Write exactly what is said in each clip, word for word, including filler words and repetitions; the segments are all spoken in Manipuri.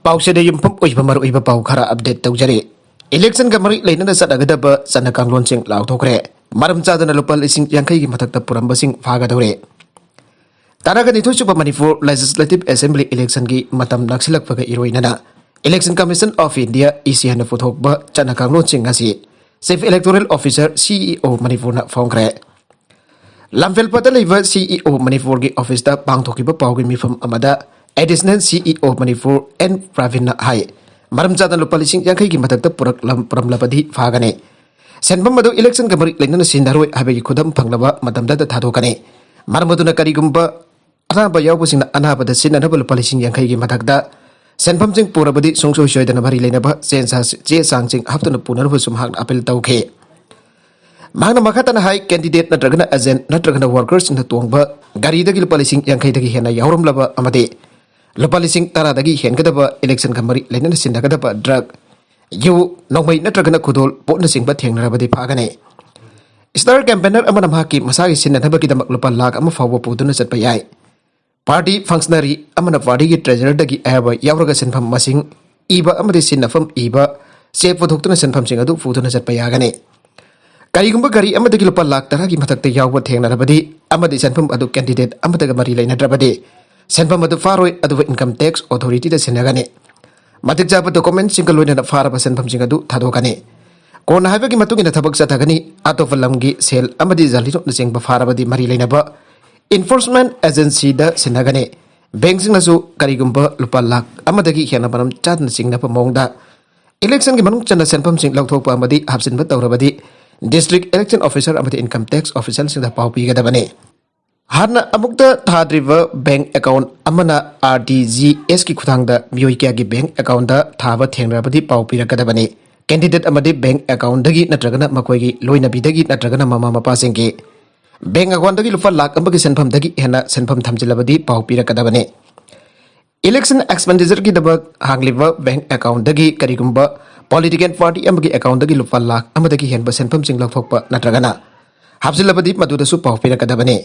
ꯄꯥꯎꯆꯦꯗ ꯌꯨꯝꯐꯝ ꯑꯣꯏꯕ ꯃꯔꯨꯑꯣꯏꯕ ꯄꯥꯎ ꯈꯔ ꯑꯞꯗꯦꯠ ꯇꯧꯖꯔꯤ꯫ ꯏꯂꯦꯛꯁꯟꯒ ꯃꯔꯤ ꯂꯩꯅꯅ ꯆꯠꯅꯒꯗꯕ ꯆꯠꯅ ꯀꯥꯡꯂꯣꯟꯁꯤꯡ ꯂꯥꯎꯊꯣꯛꯈ꯭ꯔꯦ꯫ ꯃꯔꯝ ꯆꯥꯗꯅ ꯂꯨꯄꯥ ꯂꯤꯁꯤꯡ ꯌꯥꯡꯈꯩꯒꯤ ꯃꯊꯛꯇ ꯄꯨꯔꯝꯕꯁꯤꯡ ꯐꯥꯒꯗꯧꯔꯦ꯫ ꯇꯔꯥꯒ ꯅꯤꯊꯣꯏ ꯁꯨꯕ ꯃꯅꯤꯄꯨꯔ ꯂꯦꯖꯤꯁꯂꯦꯇꯤꯚ ꯑꯦꯁꯦꯝꯕ꯭ꯂꯤ ꯏꯂꯦꯛꯁꯟꯒꯤ ꯃꯇꯝ ꯅꯛꯁꯤꯜꯂꯛꯄꯒ ꯏꯔꯣꯏꯅꯅ Election Commission of India, E ꯁꯤ ꯑꯥꯏꯅ ꯄꯨꯊꯣꯛꯄ ꯆꯠꯅ ꯀꯥꯡꯂꯣꯟꯁꯤꯡ ꯑꯁꯤ Chief Electoral Officer, ꯁꯤ ꯏ ꯑꯣ, ꯃꯅꯤꯄꯨꯔꯅ ꯐꯣꯡꯈ꯭ꯔꯦ꯫ ꯂꯝꯐꯦꯜꯄꯥꯠꯇ ꯂꯩꯕ ꯁꯤ ꯏ ꯑꯣ ꯃꯅꯤꯄꯨꯔꯒꯤ ꯑꯣꯐꯤꯁꯇ ꯄꯥꯡꯊꯣꯛꯈꯤꯕ ꯄꯥꯎꯒꯤ ꯃꯤꯐꯝ ꯑꯃꯗ Additional ꯁꯤ ꯏ ꯑꯣ ꯃꯅꯤꯄꯨꯔ ꯑꯦꯟ ꯄ꯭ꯔꯥꯚꯤꯟꯅ ꯍꯥꯏ, ꯃꯔꯝ ꯆꯥꯗꯅ ꯂꯨꯄꯥ ꯂꯤꯁꯤꯡ ꯌꯥꯡꯈꯩꯒꯤ ꯃꯊꯛꯇ ꯄꯨꯔꯛꯂꯝ-, ꯄꯨꯔꯝꯂꯕꯗꯤ ꯐꯥꯒꯅꯤ꯫ ꯁꯦꯟꯐꯝ ꯑꯗꯨ ꯏꯂꯦꯛꯁꯟꯒ ꯃꯔꯤ ꯂꯩꯅꯅ ꯁꯤꯖꯤꯟꯅꯔꯣꯏ ꯍꯥꯏꯕꯒꯤ ꯈꯨꯗꯝ ꯐꯪꯂꯕ ꯃꯇꯝꯗꯗ ꯊꯥꯗꯣꯛꯀꯅꯤ꯫ ꯃꯔꯝ ꯑꯗꯨꯅ ꯀꯔꯤꯒꯨꯝꯕ ꯑꯅꯥꯕ ꯌꯥꯎꯕꯁꯤꯡꯅ ꯑꯅꯥꯕꯗ ꯁꯤꯖꯤꯟꯅꯅꯕ ꯂꯨꯄꯥ ꯂꯤꯁꯤꯡ ꯌꯥꯡꯈꯩꯒꯤ ꯃꯊꯛꯇ ꯁꯦꯟꯐꯝꯁꯤꯡ ꯄꯨꯔꯕꯗꯤ ꯁꯨꯡꯁꯣꯏ ꯁꯣꯏꯗꯅ ꯃꯔꯤ ꯂꯩꯅꯕ ꯆꯦ ꯆꯥ-, ꯆꯦ ꯆꯥꯡꯁꯤꯡ ꯍꯥꯞꯇꯨꯅ ꯄꯨꯅꯅꯕꯁꯨ ꯃꯍꯥꯛꯅ ꯑꯄꯤꯜ ꯇꯧꯈꯤ꯫ ꯃꯍꯥꯛꯅ ꯃꯈꯥ ꯇꯥꯅ ꯍꯥꯏ, ꯀꯦꯟꯗꯤꯗꯦꯠ ꯅꯠꯇ꯭ꯔꯒꯅ ꯑꯦꯖꯦꯟꯠ ꯅꯠꯇ꯭ꯔꯒꯅ ꯋꯥꯔꯀꯔꯁꯤꯡꯅ ꯇꯣꯡꯕ ꯒꯥꯔꯤꯗꯒꯤ ꯂꯨꯄꯥ ꯂꯤꯁꯤꯡ ꯌꯥꯡꯈꯩꯗꯒꯤ ꯍꯦꯟꯅ ꯌꯥꯎꯔꯝꯂꯕ ꯑꯃꯗꯤ ꯂꯨꯄꯥ ꯂꯤꯁꯤꯡ ꯇꯔꯥꯗꯒꯤ ꯍꯦꯟꯒꯗꯕ ꯏꯂꯦꯛꯁꯟꯒ ꯃꯔꯤ ꯂꯩꯅꯅ ꯁꯤꯖꯤꯟꯅꯒꯗꯕ ꯗ꯭ꯔꯒ, ꯌꯨ, ꯅꯣꯡꯃꯩ ꯅꯠꯇ꯭ꯔꯒꯅ ꯈꯨꯗꯣꯜ ꯄꯣꯠꯅꯆꯤꯡꯕ ꯊꯦꯡꯅꯔꯕꯗꯤ ꯐꯥꯒꯅꯤ꯫ ꯁ꯭ꯇꯥꯔ ꯀꯦꯝꯄꯦꯅꯔ ꯑꯃꯅ ꯃꯍꯥꯛꯀꯤ ꯃꯁꯥꯒꯤ ꯁꯤꯖꯤꯟꯅꯅꯕꯒꯤꯗꯃꯛ ꯂꯨꯄꯥ ꯂꯥꯈ ꯑꯃ ꯐꯥꯎꯕ ꯄꯨꯗꯨꯅ ꯆꯠꯄ ꯌꯥꯏ꯫ ꯄꯥꯔꯇꯤ ꯐꯪꯁꯅꯔꯤ ꯑꯃꯅ ꯄꯥꯔꯇꯤꯒꯤ ꯇ꯭ꯔꯦꯖꯔꯗꯒꯤ ꯑꯌꯥꯕ ꯌꯥꯎꯔꯒ ꯁꯦꯟꯐꯝ ꯃꯁꯤꯡ ꯏꯕ ꯑꯃꯗꯤ ꯁꯤꯟꯅꯐꯝ ꯏꯕ ꯆꯦ ꯄꯨꯊꯣꯛꯇꯨꯅ ꯁꯦꯟꯐꯝꯁꯤꯡ ꯑꯗꯨ ꯄꯨꯗꯨꯅ ꯆꯠꯄ ꯌꯥꯒꯅꯤ꯫ ꯀꯔꯤꯒꯨꯝꯕ ꯒꯥꯔꯤ ꯑꯃꯗꯒꯤ ꯂꯨꯄꯥ ꯂꯥꯈ ꯇꯔꯥꯒꯤ ꯃꯊꯛꯇ ꯌꯥꯎꯕ ꯊꯦꯡꯅꯔꯕꯗꯤ ꯑꯃꯗꯤ ꯁꯦꯟꯐꯝ ꯑꯗꯨ ꯀꯦꯟꯗꯤꯗꯦꯠ ꯑꯃꯠꯇꯒ ꯃꯔꯤ ꯂꯩꯅꯗ꯭ꯔꯕꯗꯤ ꯁꯦꯟꯐꯝ ꯑꯗꯨ ꯐꯥꯔꯣꯏ, ꯑꯗꯨꯕꯨ ꯏꯟꯀꯝ ꯇꯦꯛꯁ ꯑꯣꯊꯣꯔꯤꯇꯤꯗ ꯁꯤꯟꯅꯒꯅꯤ꯫ ꯃꯇꯤꯛ ꯆꯥꯕ ꯗꯣꯀꯨꯃꯦꯟꯁꯤꯡꯒ ꯂꯣꯏꯅꯅ ꯐꯥꯔꯕ ꯁꯦꯟꯐꯝꯁꯤꯡ ꯑꯗꯨ ꯊꯥꯗꯣꯛꯀꯅꯤ꯫ ꯀꯣꯟꯅ ꯍꯥꯏꯕꯒꯤ ꯃꯇꯨꯡ ꯏꯟꯅ ꯊꯕꯛ ꯆꯠꯊꯒꯅꯤ꯫ ꯑꯇꯣꯞꯄ ꯂꯝꯒꯤ ꯁꯦꯜ ꯑꯃꯗꯤ ꯖꯥꯂꯤꯅꯣꯠꯅꯆꯤꯡꯕ ꯐꯥꯔꯕꯗꯤ ꯃꯔꯤ ꯂꯩꯅꯕ ꯏꯟꯐꯣꯔꯁꯃꯦꯟ ꯑꯦꯖꯦꯟꯁꯤꯗ ꯁꯤꯟꯅꯒꯅꯤ꯫ ꯕꯦꯡꯁꯤꯡꯅꯁꯨ ꯀꯔꯤꯒꯨꯝꯕ ꯂꯨꯄꯥ ꯂꯥꯈ ꯑꯃꯗꯒꯤ ꯍꯦꯟꯅ ꯃꯔꯝ ꯆꯥꯗꯅ ꯆꯤꯡꯅꯕ ꯃꯑꯣꯡꯗ ꯏꯂꯦꯛꯁꯟꯒꯤ ꯃꯅꯨꯡ ꯆꯟꯅ ꯁꯦꯟꯐꯝꯁꯤꯡ ꯂꯧꯊꯣꯛꯄ ꯑꯃꯗꯤ ꯍꯥꯞꯆꯤꯟꯕ ꯇꯧꯔꯕꯗꯤ ꯗꯤꯁꯇ꯭ꯔꯤꯛ ꯏꯂꯦꯛꯁꯟ ꯑꯣꯐꯤꯁꯥꯔ ꯑꯃꯗꯤ ꯏꯟꯀꯝ ꯇꯦꯛꯁ ꯑꯣꯐꯤꯁꯤꯌꯦꯜꯁꯤꯡꯗ ꯄꯥꯎ ꯄꯤꯒꯗꯕꯅꯤ꯫ ꯍꯥꯟꯅ ꯑꯃꯨꯛꯇ ꯊꯥꯗ꯭ꯔꯤꯕ ꯕꯦꯡ ꯑꯦꯀꯥꯎꯟ ꯑꯃꯅ ꯑꯥꯔ ꯇꯤ ꯖꯤ ꯑꯦꯁꯀꯤ ꯈꯨꯠꯊꯥꯡꯗ ꯃꯤꯑꯣꯏ ꯀꯌꯥꯒꯤ ꯕꯦꯡ ꯑꯦꯀꯥꯎꯟꯗ ꯊꯥꯕ ꯊꯦꯡꯅꯔꯕꯗꯤ ꯄꯥꯎ ꯄꯤꯔꯛꯀꯗꯕꯅꯤ꯫ ꯀꯦꯟꯗꯤꯗꯦꯠ ꯑꯃꯗꯤ ꯕꯦꯡ ꯑꯦꯀꯥꯎꯟꯗꯒꯤ ꯅꯠꯇ꯭ꯔꯒꯅ ꯃꯈꯣꯏꯒꯤ ꯂꯣꯏꯅꯕꯤꯗꯒꯤ ꯅꯠꯇ꯭ꯔꯒꯅ ꯃꯃꯥ ꯃꯄꯥꯁꯤꯡꯒꯤ ꯕꯦꯡ ꯑꯦꯀꯥꯎꯟꯗꯒꯤ ꯂꯨꯄꯥ ꯂꯥꯈ ꯑꯃꯒꯤ ꯁꯦꯟꯐꯝꯗꯒꯤ ꯍꯦꯟꯅ ꯁꯦꯟꯐꯝ ꯊꯝꯖꯤꯜꯂꯕꯗꯤ ꯄꯥꯎ ꯄꯤꯔꯛꯀꯗꯕꯅꯤ꯫ ꯏꯂꯦꯛꯁꯟ ꯑꯦꯛꯁꯄꯦꯟꯗꯤꯆꯔꯒꯤꯗꯃꯛ ꯍꯥꯡꯂꯤꯕ ꯕꯦꯡ ꯑꯦꯀꯥꯎꯟꯗꯒꯤ ꯀꯔꯤꯒꯨꯝꯕ ꯄꯣꯂꯤꯇꯤꯀꯦꯜ ꯄꯥꯔꯇꯤ ꯑꯃꯒꯤ ꯑꯦꯀꯥꯎꯟꯗꯒꯤ ꯂꯨꯄꯥ ꯂꯥꯈ ꯑꯃꯗꯒꯤ ꯍꯦꯟꯕ ꯁꯦꯟꯐꯝꯁꯤꯡ ꯂꯧꯊꯣꯛꯄ ꯅꯠꯇ꯭ꯔꯒꯅ ꯍꯥꯞꯆꯤꯜꯂꯕꯗꯤ ꯃꯗꯨꯗꯁꯨ ꯄꯥꯎ ꯄꯤꯔꯛꯀꯗꯕꯅꯤ꯫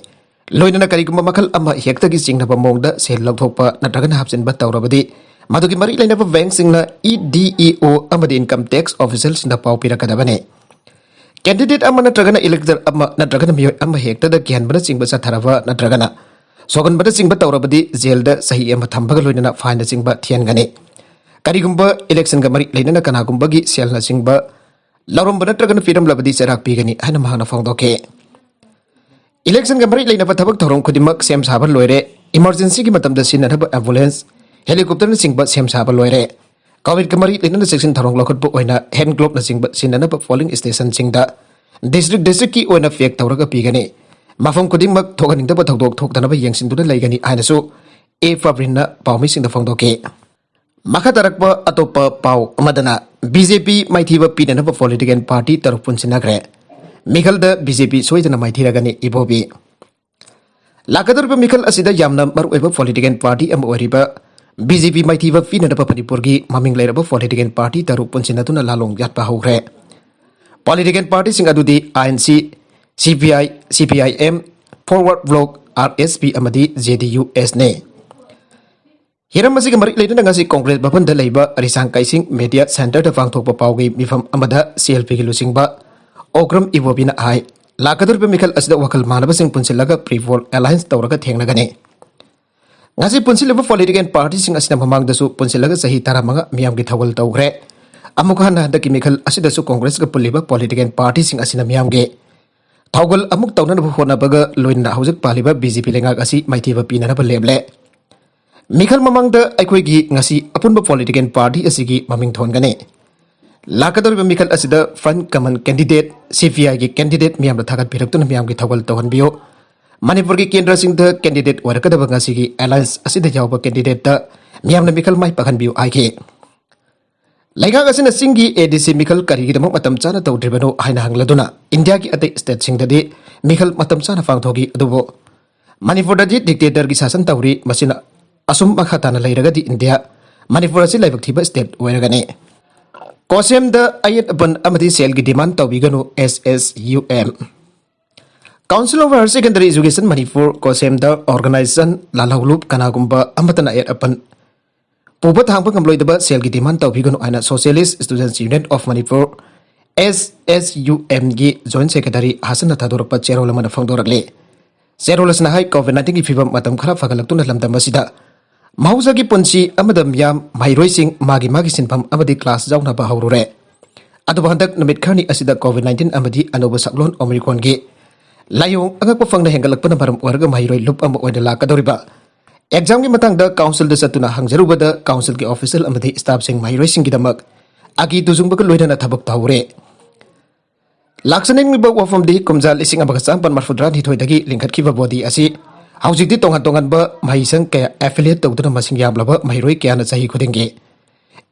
ꯂꯣꯏꯅꯅ ꯀꯔꯤꯒꯨꯝꯕ ꯃꯈꯜ ꯑꯃ ꯍꯦꯛꯇꯒꯤ ꯆꯤꯡꯅꯕ ꯃꯑꯣꯡꯗ ꯁꯦꯜ ꯂꯧꯊꯣꯛꯄ ꯅꯠꯇ꯭ꯔꯒꯅ ꯍꯥꯞꯆꯤꯟꯕ ꯇꯧꯔꯕꯗꯤ ꯃꯗꯨꯒꯤ ꯃꯔꯤ ꯂꯩꯅꯕ ꯕꯦꯡꯁꯤꯡꯅ ꯏ ꯗꯤ ꯏ ꯑꯣ ꯑꯃꯗꯤ ꯏꯟꯀꯝ ꯇꯦꯛꯁ ꯑꯣꯐꯤꯁꯤꯌꯦꯜꯁꯤꯡꯗ ꯄꯥꯎ ꯄꯤꯔꯛꯀꯗꯕꯅꯤ꯫ ꯀꯦꯟꯗꯤꯗꯦꯠ ꯑꯃ ꯅꯠꯇ꯭ꯔꯒꯅ ꯏꯂꯦꯛꯇꯔ ꯑꯃ ꯅꯠꯇ꯭ꯔꯒꯅ ꯃꯤꯑꯣꯏ ꯑꯃ ꯍꯦꯛꯇꯗ ꯀꯤꯍꯟꯕꯅꯆꯤꯡꯕ ꯆꯠꯊꯔꯕ ꯅꯠꯇ꯭ꯔꯒꯅ ꯁꯣꯛꯍꯟꯕꯅꯆꯤꯡꯕ ꯇꯧꯔꯕꯗꯤ ꯖꯦꯜꯗ ꯆꯍꯤ ꯑꯃ ꯊꯝꯕꯒ ꯂꯣꯏꯅꯅ ꯐꯥꯏꯟꯅꯆꯤꯡꯕ ꯊꯤꯍꯟꯒꯅꯤ꯫ ꯀꯔꯤꯒꯨꯝꯕ ꯏꯂꯦꯛꯁꯟꯒ ꯃꯔꯤ ꯂꯩꯅꯅ ꯀꯅꯥꯒꯨꯝꯕꯒꯤ ꯁꯦꯜꯅꯆꯤꯡꯕ ꯂꯧꯔꯝꯕ ꯅꯠꯇ꯭ꯔꯒꯅ ꯄꯤꯔꯝꯂꯕꯗꯤ ꯆꯩꯔꯥꯛ ꯄꯤꯒꯅꯤ ꯍꯥꯏꯅ ꯃꯍꯥꯛꯅ ꯐꯣꯡꯗꯣꯛꯈꯤ꯫ ꯏꯂꯦꯛꯁꯟꯒ ꯃꯔꯤ ꯂꯩꯅꯕ ꯊꯕꯛ ꯊꯧꯔꯝ ꯈꯨꯗꯤꯡꯃꯛ ꯁꯦꯝ ꯁꯥꯕ ꯂꯣꯏꯔꯦ꯫ ꯏꯃꯔꯖꯦꯟꯁꯤꯒꯤ ꯃꯇꯝꯗ ꯁꯤꯖꯤꯟꯅꯅꯕ ꯑꯦꯝꯕꯨꯂꯦꯟꯁ, ꯍꯦꯂꯤꯀꯣꯞꯇꯔꯅꯆꯤꯡꯕ ꯁꯦꯝ ꯁꯥꯕ ꯂꯣꯏꯔꯦ꯫ ꯀꯣꯚꯤꯗꯀ ꯃꯔꯤ ꯂꯩꯅꯅ ꯆꯦꯛꯁꯤꯟ ꯊꯧꯔꯥꯡ ꯂꯧꯈꯠꯄ ꯑꯣꯏꯅ ꯍꯦꯟ ꯒ꯭ꯂꯣꯕꯅꯆꯤꯡꯕ ꯁꯤꯖꯤꯟꯅꯅꯕ ꯄꯣꯂꯤꯡ ꯁ꯭ꯇꯦꯁꯟꯁꯤꯡꯗ ꯗꯤꯁꯇ꯭ꯔꯤꯛ ꯗꯤꯁꯇ꯭ꯔꯤꯛꯀꯤ ꯑꯣꯏꯅ ꯄꯦꯛ ꯇꯧꯔꯒ ꯄꯤꯒꯅꯤ꯫ ꯃꯐꯝ ꯈꯨꯗꯤꯡꯃꯛ ꯊꯣꯛꯍꯟꯅꯤꯡꯗꯕ ꯊꯧꯗꯣꯛ ꯊꯣꯛꯇꯅꯕ ꯌꯦꯡꯁꯤꯟꯗꯨꯅ ꯂꯩꯒꯅꯤ ꯍꯥꯏꯅꯁꯨ ꯑꯦ ꯐꯥꯕ꯭ꯔꯤꯟꯅ ꯄꯥꯎꯃꯤꯁꯤꯡꯗ ꯐꯣꯡꯗꯣꯛꯈꯤ꯫ ꯃꯈꯥ ꯇꯥꯔꯛꯄ ꯑꯇꯣꯞꯄ ꯄꯥꯎ ꯑꯃꯗꯅ, ꯕꯤ ꯖꯦ ꯄꯤ ꯃꯥꯏꯊꯤꯕ ꯄꯤꯅꯅꯕ ꯄꯣꯂꯤꯇꯤꯀꯦꯜ ꯄꯥꯔꯇꯤ ꯇꯔꯨꯛ ꯄꯨꯟꯁꯤꯟꯅꯈ꯭ꯔꯦ꯫ ꯃꯤꯈꯜꯗ ꯕꯤ ꯖꯦ ꯄꯤ ꯁꯣꯏꯗꯅ ꯃꯥꯏꯊꯤꯔꯒꯅꯤ, ꯏꯕꯣꯕꯤ꯫ ꯂꯥꯛꯀꯗꯧꯔꯤꯕ ꯃꯤꯈꯜ ꯑꯁꯤꯗ ꯌꯥꯝꯅ ꯃꯔꯨꯑꯣꯏꯕ ꯄꯣꯂꯤꯇꯤꯀꯦꯜ ꯄꯥꯔꯇꯤ ꯑꯃ ꯑꯣꯏꯔꯤꯕ ꯕꯤ ꯖꯦ ꯄꯤ ꯃꯥꯏꯊꯤꯕ ꯄꯤꯅꯅꯕ ꯃꯅꯤꯄꯨꯔꯒꯤ ꯃꯃꯤꯡ ꯂꯩꯔꯕ ꯄꯣꯂꯤꯇꯤꯀꯦꯜ ꯄꯥꯔꯇꯤ ꯇꯔꯨꯛ ꯄꯨꯟꯁꯤꯟꯅꯗꯨꯅ ꯂꯥꯂꯣꯡ ꯌꯥꯠꯄ ꯍꯧꯈ꯭ꯔꯦ꯫ ꯄꯣꯂꯤꯇꯤꯀꯦꯜ ꯄꯥꯔꯇꯤꯁꯤꯡ ꯑꯗꯨꯗꯤ ꯑꯥꯏ ꯑꯦꯟ ꯁꯤ, ꯁꯤ ꯄꯤ ꯑꯥꯏ, ꯁꯤ P I M, forward block, R S P ꯑꯃꯗꯤ ꯖꯦ ꯗꯤ ꯌꯨ ꯑꯦꯁꯅꯤ꯫ ꯍꯤꯔꯝ ꯑꯁꯤꯒ ꯃꯔꯤ ꯂꯩꯅꯅ ꯉꯁꯤ ꯀꯣꯡꯒ꯭ꯔꯦꯁ ꯚꯕꯟꯗ ꯂꯩꯕ ꯔꯤꯁꯥꯡ ꯀꯩꯁꯤꯡ ꯃꯦꯗꯤꯌꯥ ꯁꯦꯟꯇꯔꯗ ꯄꯥꯡꯊꯣꯛꯄ ꯄꯥꯎꯒꯤ ꯃꯤꯐꯝ ꯑꯃꯗ ꯁꯤ ꯑꯦꯜ ꯄꯤꯒꯤ ꯂꯨꯆꯤꯡꯕ ꯑꯣꯀ꯭ꯔꯝ ꯏꯕꯣꯕꯤꯅ ꯍꯥꯏ, ꯂꯥꯛꯀꯗꯧꯔꯤꯕ ꯃꯤꯈꯜ ꯑꯁꯤꯗ ꯋꯥꯈꯜ ꯃꯥꯟꯅꯕꯁꯤꯡ ꯄꯨꯟꯁꯤꯜꯂꯒ ꯄ꯭ꯔꯤ ꯄꯣꯜ ꯑꯦꯂꯥꯌꯟꯁ ꯇꯧꯔꯒ ꯊꯦꯡꯅꯒꯅꯤ꯫ ꯉꯁꯤ ꯄꯨꯟꯁꯤꯜꯂꯤꯕ ꯄꯣꯂꯤꯇꯤꯀꯦꯜ ꯄꯥꯔꯇꯤꯁꯤꯡ ꯑꯁꯤꯅ ꯃꯃꯥꯡꯗꯁꯨ ꯄꯨꯟꯁꯤꯜꯂꯒ ꯆꯍꯤ ꯇꯔꯥꯃꯉꯥ ꯃꯤꯌꯥꯝꯒꯤ ꯊꯧꯒꯜ ꯇꯧꯈ꯭ꯔꯦ꯫ ꯑꯃꯨꯛ ꯍꯟꯅ ꯍꯟꯗꯛꯀꯤ ꯃꯤꯈꯜ ꯑꯁꯤꯗꯁꯨ ꯀꯣꯡꯒ꯭ꯔꯦꯁꯀ ꯄꯨꯜꯂꯤꯕ ꯄꯣꯂꯤꯇꯤꯀꯦꯜ ꯄꯥꯔꯇꯤꯁꯤꯡ ꯑꯁꯤꯅ ꯃꯤꯌꯥꯝꯒꯤ ꯊꯧꯒꯜ ꯑꯃꯨꯛ ꯇꯧꯅꯅꯕ ꯍꯣꯠꯅꯕꯒ ꯂꯣꯏꯅꯅ ꯍꯧꯖꯤꯛ ꯄꯥꯜꯂꯤꯕ ꯕꯤ ꯖꯦ ꯄꯤ ꯂꯩꯉꯥꯛ ꯑꯁꯤ ꯃꯥꯏꯊꯤꯕ ꯄꯤꯅꯅꯕ ꯂꯦꯞꯂꯦ꯫ ꯃꯤꯈꯜ ꯃꯃꯥꯡꯗ ꯑꯩꯈꯣꯏꯒꯤ ꯉꯁꯤ ꯑꯄꯨꯟꯕ ꯄꯣꯂꯤꯇꯤꯀꯦꯜ ꯄꯥꯔꯇꯤ ꯑꯁꯤꯒꯤ ꯃꯃꯤꯡ ꯊꯣꯟꯒꯅꯤ꯫ ꯂꯥꯛꯀꯗꯧꯔꯤꯕ ꯃꯤꯈꯜ ꯑꯁꯤꯗ ꯐ꯭ꯔꯟ ꯀꯃꯟ ꯀꯦꯟꯗꯤꯗꯦꯠ, ꯁꯤ ꯄꯤ ꯑꯥꯏꯒꯤ ꯀꯦꯟꯗꯤꯗꯦꯠ ꯃꯤꯌꯥꯝꯅ ꯊꯥꯒꯠꯄꯤꯔꯛꯇꯨꯅ ꯃꯤꯌꯥꯝꯒꯤ ꯊꯧꯒꯜ ꯇꯧꯍꯟꯕꯤꯌꯨ꯫ ꯃꯅꯤꯄꯨꯔꯒꯤ ꯀꯦꯟꯗ꯭ꯔꯁꯤꯡꯗ ꯀꯦꯟꯗꯤꯗꯦꯠ ꯑꯣꯏꯔꯛꯀꯗꯕ ꯉꯁꯤꯒꯤ ꯑꯦꯂꯥꯌꯟꯁ ꯑꯁꯤꯗ ꯌꯥꯎꯕ ꯀꯦꯟꯗꯤꯗꯦꯠꯇ ꯃꯤꯌꯥꯝꯅ ꯃꯤꯈꯜ ꯃꯥꯏ ꯄꯥꯛꯍꯟꯕꯤꯌꯨ ꯍꯥꯏꯈꯤ꯫ ꯂꯩꯉꯥꯛ ꯑꯁꯤꯅ ꯆꯤꯡꯒꯤ ꯑꯦ ꯗꯤ ꯁꯤ ꯃꯤꯈꯜ ꯀꯔꯤꯒꯤꯗꯃꯛ ꯃꯇꯝ ꯆꯥꯅ ꯇꯧꯗ꯭ꯔꯤꯕꯅꯣ ꯍꯥꯏꯅ ꯍꯪꯂꯗꯨꯅ ꯏꯟꯗꯤꯌꯥꯒꯤ ꯑꯇꯩ ꯁ꯭ꯇꯦꯠꯁꯤꯡꯗꯗꯤ ꯃꯤꯈꯜ ꯃꯇꯝ ꯆꯥꯅ ꯄꯥꯡꯊꯣꯛꯏ, ꯑꯗꯨꯕꯨ ꯃꯅꯤꯄꯨꯔꯗꯗꯤ ꯗꯤꯛꯇꯦꯇꯔꯒꯤ ꯁꯥꯁꯟ ꯇꯧꯔꯤ꯫ ꯃꯁꯤꯅ ꯑꯁꯨꯝ ꯃꯈꯥ ꯇꯥꯅ ꯂꯩꯔꯒꯗꯤ ꯏꯟꯗꯤꯌꯥ, ꯃꯅꯤꯄꯨꯔ ꯑꯁꯤ ꯂꯥꯏꯕꯛ ꯊꯤꯕ ꯁ꯭ꯇꯦꯠ ꯑꯣꯏꯔꯒꯅꯤ꯫ ꯀꯣꯁꯦꯝꯗ ꯑꯌꯦꯠ ꯑꯄꯟ ꯑꯃꯗꯤ ꯁꯦꯜꯒꯤ ꯗꯤꯃꯥꯟ ꯇꯧꯕꯤꯒꯅꯨ, S S U M. Council of Higher Secondary Education Manipur, ꯀꯣꯁꯦꯝꯗ ꯑꯣꯔꯒꯅꯥꯏꯖꯦꯁꯟ, ꯂꯥꯜꯍꯧꯂꯨꯞ ꯀꯅꯥꯒꯨꯝꯕ ꯑꯃꯠꯇꯅ ꯑꯌꯦꯠ ꯑꯄꯟ ꯄꯨꯕ ꯊꯥꯡꯕ ꯉꯝꯂꯣꯏꯗꯕ ꯁꯦꯜꯒꯤ demand ꯇꯧꯕꯤꯒꯅꯨ ꯍꯥꯏꯅ Socialist Students Union of Manipur, S S U M ꯒꯤ Joint Secretary ꯍꯥꯁꯟꯅ ꯊꯥꯗꯣꯔꯛꯄ ꯆꯦꯔꯣꯜ ꯑꯃꯅ ꯐꯣꯡꯗꯣꯔꯛꯂꯤ꯫ ꯆꯦꯔꯣꯜ ꯑꯁꯤꯅ ꯍꯥꯏ, COVID nineteen ꯒꯤ ꯐꯤꯕꯝ ꯃꯇꯝ ꯈꯔ ꯐꯒꯠꯂꯛꯇꯨꯅ ꯂꯝꯗꯝ ꯑꯁꯤꯗ ꯃꯍꯧꯁꯥꯒꯤ ꯄꯨꯟꯁꯤ ꯑꯃꯗ ꯃꯤꯌꯥꯝ ꯃꯍꯩꯔꯣꯏꯁꯤꯡ ꯃꯥꯒꯤ ꯃꯥꯒꯤ ꯁꯤꯟꯐꯝ ꯑꯃꯗꯤ class ꯌꯥꯎꯅꯕ ꯍꯧꯔꯨꯔꯦ꯫ ꯑꯗꯨꯕꯨ ꯍꯟꯗꯛ ꯅꯨꯃꯤꯠ ꯈꯔꯅꯤ ꯑꯁꯤꯗ COVID nineteen ꯑꯃꯗꯤ ꯑꯅꯧꯕ ꯁꯛꯂꯣꯟ Omicron ꯒꯤ ꯂꯥꯏꯑꯣꯡ ꯑꯉꯛꯄ ꯐꯪꯅ ꯍꯦꯟꯒꯠꯂꯛꯄꯅ ꯃꯔꯝ ꯑꯣꯏꯔꯒ ꯃꯍꯩꯔꯣꯏ ꯂꯨꯞ ꯑꯃ ꯑꯣꯏꯅ ꯂꯥꯛꯀꯗꯧꯔꯤꯕ exam ꯒꯤ ꯃꯇꯥꯡꯗ council ꯗ ꯆꯠꯇꯨꯅ ꯍꯪꯖꯔꯨꯕꯗ council ꯒꯤ official ꯑꯃꯗꯤ staff ꯁꯤꯡ ꯃꯍꯩꯔꯣꯏꯁꯤꯡꯒꯤꯗꯃꯛ ꯑꯀꯤ ꯇꯨꯖꯨꯡꯕꯒ ꯂꯣꯏꯅꯅ ꯊꯕꯛ ꯇꯧꯍꯧꯔꯦ꯫ ꯂꯥꯛꯆꯅꯤꯡꯂꯤꯕ ꯋꯥꯐꯝꯗꯤ ꯀꯨꯝꯖꯥ ꯂꯤꯁꯤꯡ ꯑꯃꯒ ꯆꯥꯃꯥꯄꯟ ꯃꯔꯐꯨꯇꯔꯥꯅꯤꯊꯣꯏꯗꯒꯤ ꯂꯤꯡꯈꯠꯈꯤꯕ body ꯑꯁꯤ ꯍꯧꯖꯤꯛꯇꯤ ꯇꯣꯉꯥꯟ ꯇꯣꯉꯥꯟꯕ ꯃꯍꯩꯁꯪ ꯀꯌꯥ affiliate ꯇꯧꯗꯨꯅ ꯃꯁꯤꯡ ꯌꯥꯝꯂꯕ ꯃꯍꯩꯔꯣꯏ ꯀꯌꯥꯅ ꯆꯍꯤ ꯈꯨꯗꯤꯡꯒꯤ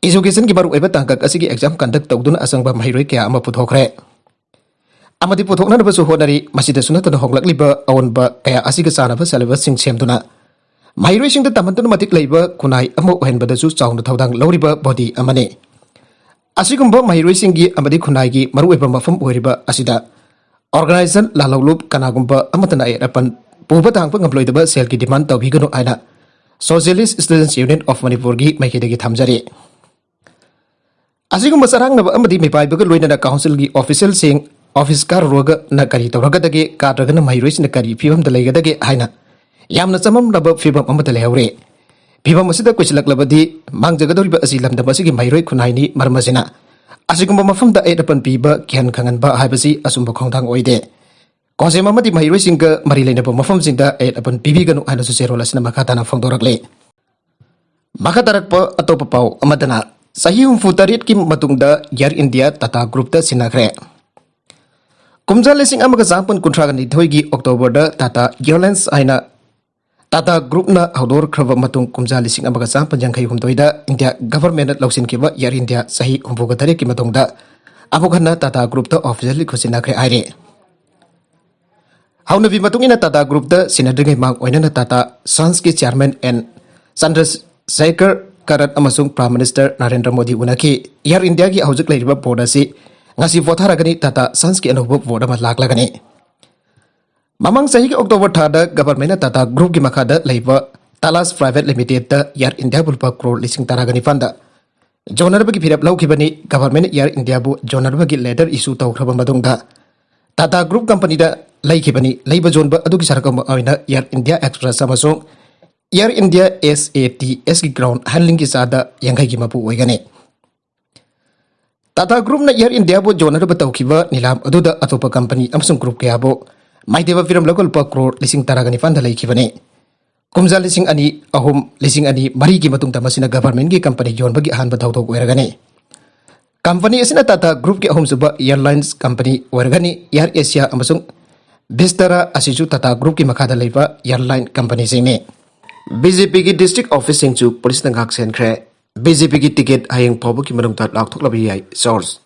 education ꯒꯤ ꯃꯔꯨꯑꯣꯏꯕ ꯇꯥꯡꯀꯛ ꯑꯁꯤꯒꯤ exam conduct ꯇꯧꯗꯨꯅ ꯑꯆꯪꯕ ꯃꯍꯩꯔꯣꯏ ꯀꯌꯥ ꯑꯃ ꯄꯨꯊꯣꯛꯈ꯭ꯔꯦ ꯑꯃꯗꯤ ꯄꯨꯊꯣꯛꯅꯅꯕꯁꯨ ꯍꯣꯠꯅꯔꯤ꯫ ꯃꯁꯤꯗꯁꯨ ꯅꯠꯇꯅ ꯍꯣꯡꯂꯛꯂꯤꯕ ꯑꯑꯣꯟꯕ ꯀꯌꯥ ꯑꯁꯤꯒ ꯆꯥꯟꯅꯕ syllabus ꯁꯤꯡ ꯁꯦꯝꯗꯨꯅ ꯃꯍꯩꯔꯣꯏꯁꯤꯡꯗ ꯇꯝꯍꯟꯗꯨꯅ ꯃꯇꯤꯛ ꯂꯩꯕ ꯈꯨꯟꯅꯥꯏ ꯑꯃ ꯑꯣꯏꯍꯟꯕꯗꯁꯨ ꯆꯥꯎꯅ ꯊꯧꯗꯥꯡ ꯂꯧꯔꯤꯕ body ꯑꯃꯅꯤ꯫ ꯑꯁꯤꯒꯨꯝꯕ ꯃꯍꯩꯔꯣꯏꯁꯤꯡꯒꯤ ꯑꯃꯗꯤ ꯈꯨꯟꯅꯥꯏꯒꯤ ꯃꯔꯨꯑꯣꯏꯕ ꯃꯐꯝ ꯑꯣꯏꯔꯤꯕ ꯑꯁꯤꯗ organization ꯂꯥꯜꯍꯧꯂꯨꯞ ꯀꯅꯥꯒꯨꯝꯕ ꯑꯃꯠꯇꯅ ꯑꯌꯦꯠ ꯑꯄꯟ ꯄꯨꯕ ꯊꯥꯡꯕ ꯉꯝꯂꯣꯏꯗꯕ ꯁꯦꯜꯒꯤ demand ꯇꯧꯕꯤꯒꯅꯨ ꯍꯥꯏꯅ Socialist Students Union of Manipur ꯒꯤ ꯃꯥꯏꯀꯩꯗꯒꯤ ꯊꯝꯖꯔꯤ꯫ ꯑꯁꯤꯒꯨꯝꯕ ꯆꯔꯥꯡꯅꯕ ꯑꯃꯗꯤ ꯃꯤꯄꯥꯏꯕꯒ ꯂꯣꯏꯅꯅ council ꯒꯤ official ꯁꯤꯡ office ꯀꯥꯔꯨꯔꯒꯅ ꯀꯔꯤ ꯇꯧꯔꯒꯗꯒꯦ, ꯀꯥꯗ꯭ꯔꯒꯅ ꯃꯍꯩꯔꯣꯏꯁꯤꯡꯅ ꯀꯔꯤ ꯐꯤꯕꯝꯗ ꯂꯩꯒꯗꯒꯦ ꯍꯥꯏꯅ ꯌꯥꯝꯅ ꯆꯃꯝꯅꯕ ꯐꯤꯕꯝ ꯑꯃꯗ ꯂꯩꯍꯧꯔꯦ꯫ ꯐꯤꯕꯝ ꯑꯁꯤꯗ ꯀꯨꯏꯁꯤꯜꯂꯛꯂꯕꯗꯤ ꯃꯥꯡꯖꯒꯗꯧꯔꯤꯕ ꯑꯁꯤ ꯂꯝꯗꯝ ꯑꯁꯤꯒꯤ ꯃꯍꯩꯔꯣꯏ ꯈꯨꯟꯅꯥꯏꯅꯤ꯫ ꯃꯔꯝ ꯑꯁꯤꯅ ꯑꯁꯤꯒꯨꯝꯕ ꯃꯐꯝꯗ ꯑꯌꯦꯠ ꯑꯄꯟ ꯄꯤꯕ, ꯀꯤꯍꯟ ꯈꯪꯍꯟꯕ ꯍꯥꯏꯕꯁꯤ ꯑꯆꯨꯝꯕ ꯈꯣꯡꯊꯥꯡ ꯑꯣꯏꯗꯦ꯫ COHSEM ꯑꯃꯗꯤ ꯃꯍꯩꯔꯣꯏꯁꯤꯡꯒ ꯃꯔꯤ ꯂꯩꯅꯕ ꯃꯐꯝꯁꯤꯡꯗ ꯑꯌꯦꯠ ꯑꯄꯟ ꯄꯤꯕꯤꯒꯅꯨ ꯍꯥꯏꯅꯁꯨ ꯆꯦꯔꯣꯜ ꯑꯁꯤꯅ ꯃꯈꯥ ꯇꯥꯅ ꯐꯣꯡꯗꯣꯔꯛꯂꯤ꯫ ꯃꯈꯥ ꯇꯥꯔꯛꯄ ꯑꯇꯣꯞꯄ ꯄꯥꯎ ꯑꯃꯗꯅ, ꯆꯍꯤ ꯍꯨꯝꯐꯨ ꯇꯔꯦꯠꯀꯤ ꯃꯇꯨꯡꯗ Air India Tata Group ꯇ ꯁꯤꯟꯅꯈ꯭ꯔꯦ꯫ ꯀꯨꯝꯖꯥ ꯂꯤꯁꯤꯡ ꯑꯃꯒ ꯆꯥꯃꯥꯄꯟ ꯀꯨꯟꯊ꯭ꯔꯥꯒ ꯅꯤꯊꯣꯏꯒꯤ October ꯗ Tata Airlines ꯍꯥꯏꯅ Tata Group ꯅ ꯍꯧꯗꯣꯔꯛꯈ꯭ꯔꯕ ꯃꯇꯨꯡ, ꯀꯨꯝꯖꯥ ꯂꯤꯁꯤꯡ ꯑꯃꯒ ꯆꯥꯃꯥꯄꯟ ꯌꯥꯡꯈꯩ ꯍꯨꯝꯗꯣꯏꯗ India government ꯅ ꯂꯧꯁꯤꯟꯈꯤꯕ Air India ꯆꯍꯤ ꯍꯨꯝꯐꯨꯒ ꯇꯔꯦꯠꯀꯤ ꯃꯇꯨꯡꯗ ꯑꯃꯨꯛ ꯍꯟꯅ Tata Group ꯇ officially ꯈꯨꯠꯁꯤꯟꯅꯈ꯭ꯔꯦ ꯍꯥꯏꯔꯦ꯫ ꯍꯧꯅꯕꯤ ꯃꯇꯨꯡ ꯏꯟꯅ Tata Group ꯇ ꯁꯤꯟꯅꯗ꯭ꯔꯤꯉꯩ ꯃꯥꯡ ꯑꯣꯏꯅꯅ Tata Sons ꯀꯤ chairman N ꯆꯟꯗ꯭ꯔꯁꯦꯈꯔ ꯀꯔꯠ ꯑꯃꯁꯨꯡ Prime Minister Narendra Modi ꯎꯅꯈꯤ꯫ Air India ꯒꯤ ꯍꯧꯖꯤꯛ ꯂꯩꯔꯤꯕ board ꯑꯁꯤ ꯉꯁꯤ ꯄꯣꯊꯥꯔꯒꯅꯤ꯫ Tata Sons ꯀꯤ ꯑꯅꯧꯕ board ꯑꯃ ꯂꯥꯛꯂꯒꯅꯤ꯫ ꯃꯃꯥꯡ ꯆꯍꯤꯒꯤ October ꯊꯥꯗ government ꯅ Tata Group ꯀꯤ ꯃꯈꯥꯗ ꯂꯩꯕ ꯇꯥꯂꯥꯁ ꯄ꯭ꯔꯥꯏꯚꯦꯠ ꯂꯤꯃꯤꯇꯦꯗꯇ ꯏꯌꯥꯔ ꯏꯟꯗꯤꯌꯥꯕꯨ ꯂꯨꯄꯥ ꯀ꯭ꯔꯣꯔ ꯂꯤꯁꯤꯡ ꯇꯔꯥꯒ ꯅꯤꯄꯥꯟꯗ ꯌꯣꯟꯅꯅꯕꯒꯤ ꯐꯤꯔꯦꯞ ꯂꯧꯈꯤꯕꯅꯤ꯫ ꯒꯚꯔꯟꯃꯦꯟꯠꯅ ꯏꯌꯥꯔ ꯏꯟꯗꯤꯌꯥꯕꯨ ꯌꯣꯟꯅꯅꯕꯒꯤ ꯂꯦꯇꯔ ꯏꯁꯨ ꯇꯧꯈ꯭ꯔꯕ ꯃꯇꯨꯡꯗ ꯇꯥꯇꯥ ꯒ꯭ꯔꯨꯞ ꯀꯝꯄꯅꯤꯗ ꯂꯩꯈꯤꯕꯅꯤ꯫ ꯂꯩꯕ ꯌꯣꯟꯕ ꯑꯗꯨꯒꯤ ꯁꯔꯨꯛ ꯑꯃ ꯑꯣꯏꯅ ꯏꯌꯥꯔ ꯏꯟꯗꯤꯌꯥ ꯑꯦꯛꯁꯄ꯭ꯔꯦꯁ ꯑꯃꯁꯨꯡ air India S A T ꯑꯦꯁꯀꯤ ꯒ꯭ꯔꯥꯎꯟ ꯍꯦꯟꯗꯂꯤꯡꯒꯤ ꯆꯥꯗ ꯌꯥꯡꯈꯩꯒꯤ ꯃꯄꯨ ꯑꯣꯏꯒꯅꯤ꯫ ꯇꯥꯇꯥ ꯒ꯭ꯔꯨꯞꯅ ꯏꯌꯥꯔ ꯏꯟꯗꯤꯌꯥꯕꯨ ꯌꯣꯟꯅꯅꯕ ꯇꯧꯈꯤꯕ ꯅꯤꯂꯥꯝ ꯑꯗꯨꯗ ꯑꯇꯣꯞꯄ ꯀꯝꯄꯅꯤ ꯑꯃꯁꯨꯡ ꯒ꯭ꯔꯨꯞ ꯀꯌꯥꯕꯨ ꯃꯥꯏꯊꯤꯕ ꯄꯤꯔꯝꯂꯒ ꯂꯨꯄꯥ ꯀ꯭ꯔꯣꯔ ꯂꯤꯁꯤꯡ ꯇꯔꯥꯒ ꯅꯤꯄꯥꯟꯗ ꯂꯩꯈꯤꯕꯅꯤ꯫ ꯀꯨꯝꯖꯥ ꯂꯤꯁꯤꯡ ꯑꯅꯤ ꯑꯍꯨꯝ, ꯂꯤꯁꯤꯡ ꯑꯅꯤ ꯃꯔꯤꯒꯤ ꯃꯇꯨꯡꯗ ꯃꯁꯤꯅ ꯒꯚꯔꯟꯃꯦꯟꯠꯀꯤ ꯀꯝꯄꯅꯤ ꯌꯣꯟꯕꯒꯤ ꯑꯍꯥꯟꯕ ꯊꯧꯗꯣꯛ ꯑꯣꯏꯔꯒꯅꯤ꯫ ꯀꯝꯄꯅꯤ ꯑꯁꯤꯅ ꯇꯥꯇꯥ ꯒ꯭ꯔꯨꯞꯀꯤ ꯑꯍꯨꯝꯁꯨꯕ ꯑꯦꯌꯔꯂꯥꯏꯟꯁ ꯀꯝꯄꯅꯤ ꯑꯣꯏꯔꯒꯅꯤ꯫ ꯑꯦꯌꯔ ꯑꯦꯁꯤꯌꯥ ꯑꯃꯁꯨꯡ ꯚꯤꯁꯇꯥꯔꯥ ꯑꯁꯤꯁꯨ ꯇꯥꯇꯥ ꯒ꯭ꯔꯨꯞꯀꯤ ꯃꯈꯥꯗ ꯂꯩꯕ ꯑꯦꯌꯔꯂꯥꯏꯟ ꯀꯝꯄꯅꯤꯁꯤꯡꯅꯤ꯫ ꯕꯤ ꯖꯦ ꯄꯤꯒꯤ ꯗꯤꯁꯇ꯭ꯔꯤꯛ ꯑꯣꯐꯤꯁꯁꯤꯡꯁꯨ ꯄꯨꯂꯤꯁꯅ ꯉꯥꯛ ꯁꯦꯟꯈ꯭ꯔꯦ꯫ ꯕꯤ ꯖꯦ ꯄꯤꯒꯤ ꯇꯤꯀꯦꯠ ꯍꯌꯦꯡ ꯐꯥꯎꯕꯒꯤ ꯃꯅꯨꯡꯗ ꯂꯥꯎꯊꯣꯛꯂꯕ ꯌꯥꯏ꯫ ꯁꯣꯔꯁ: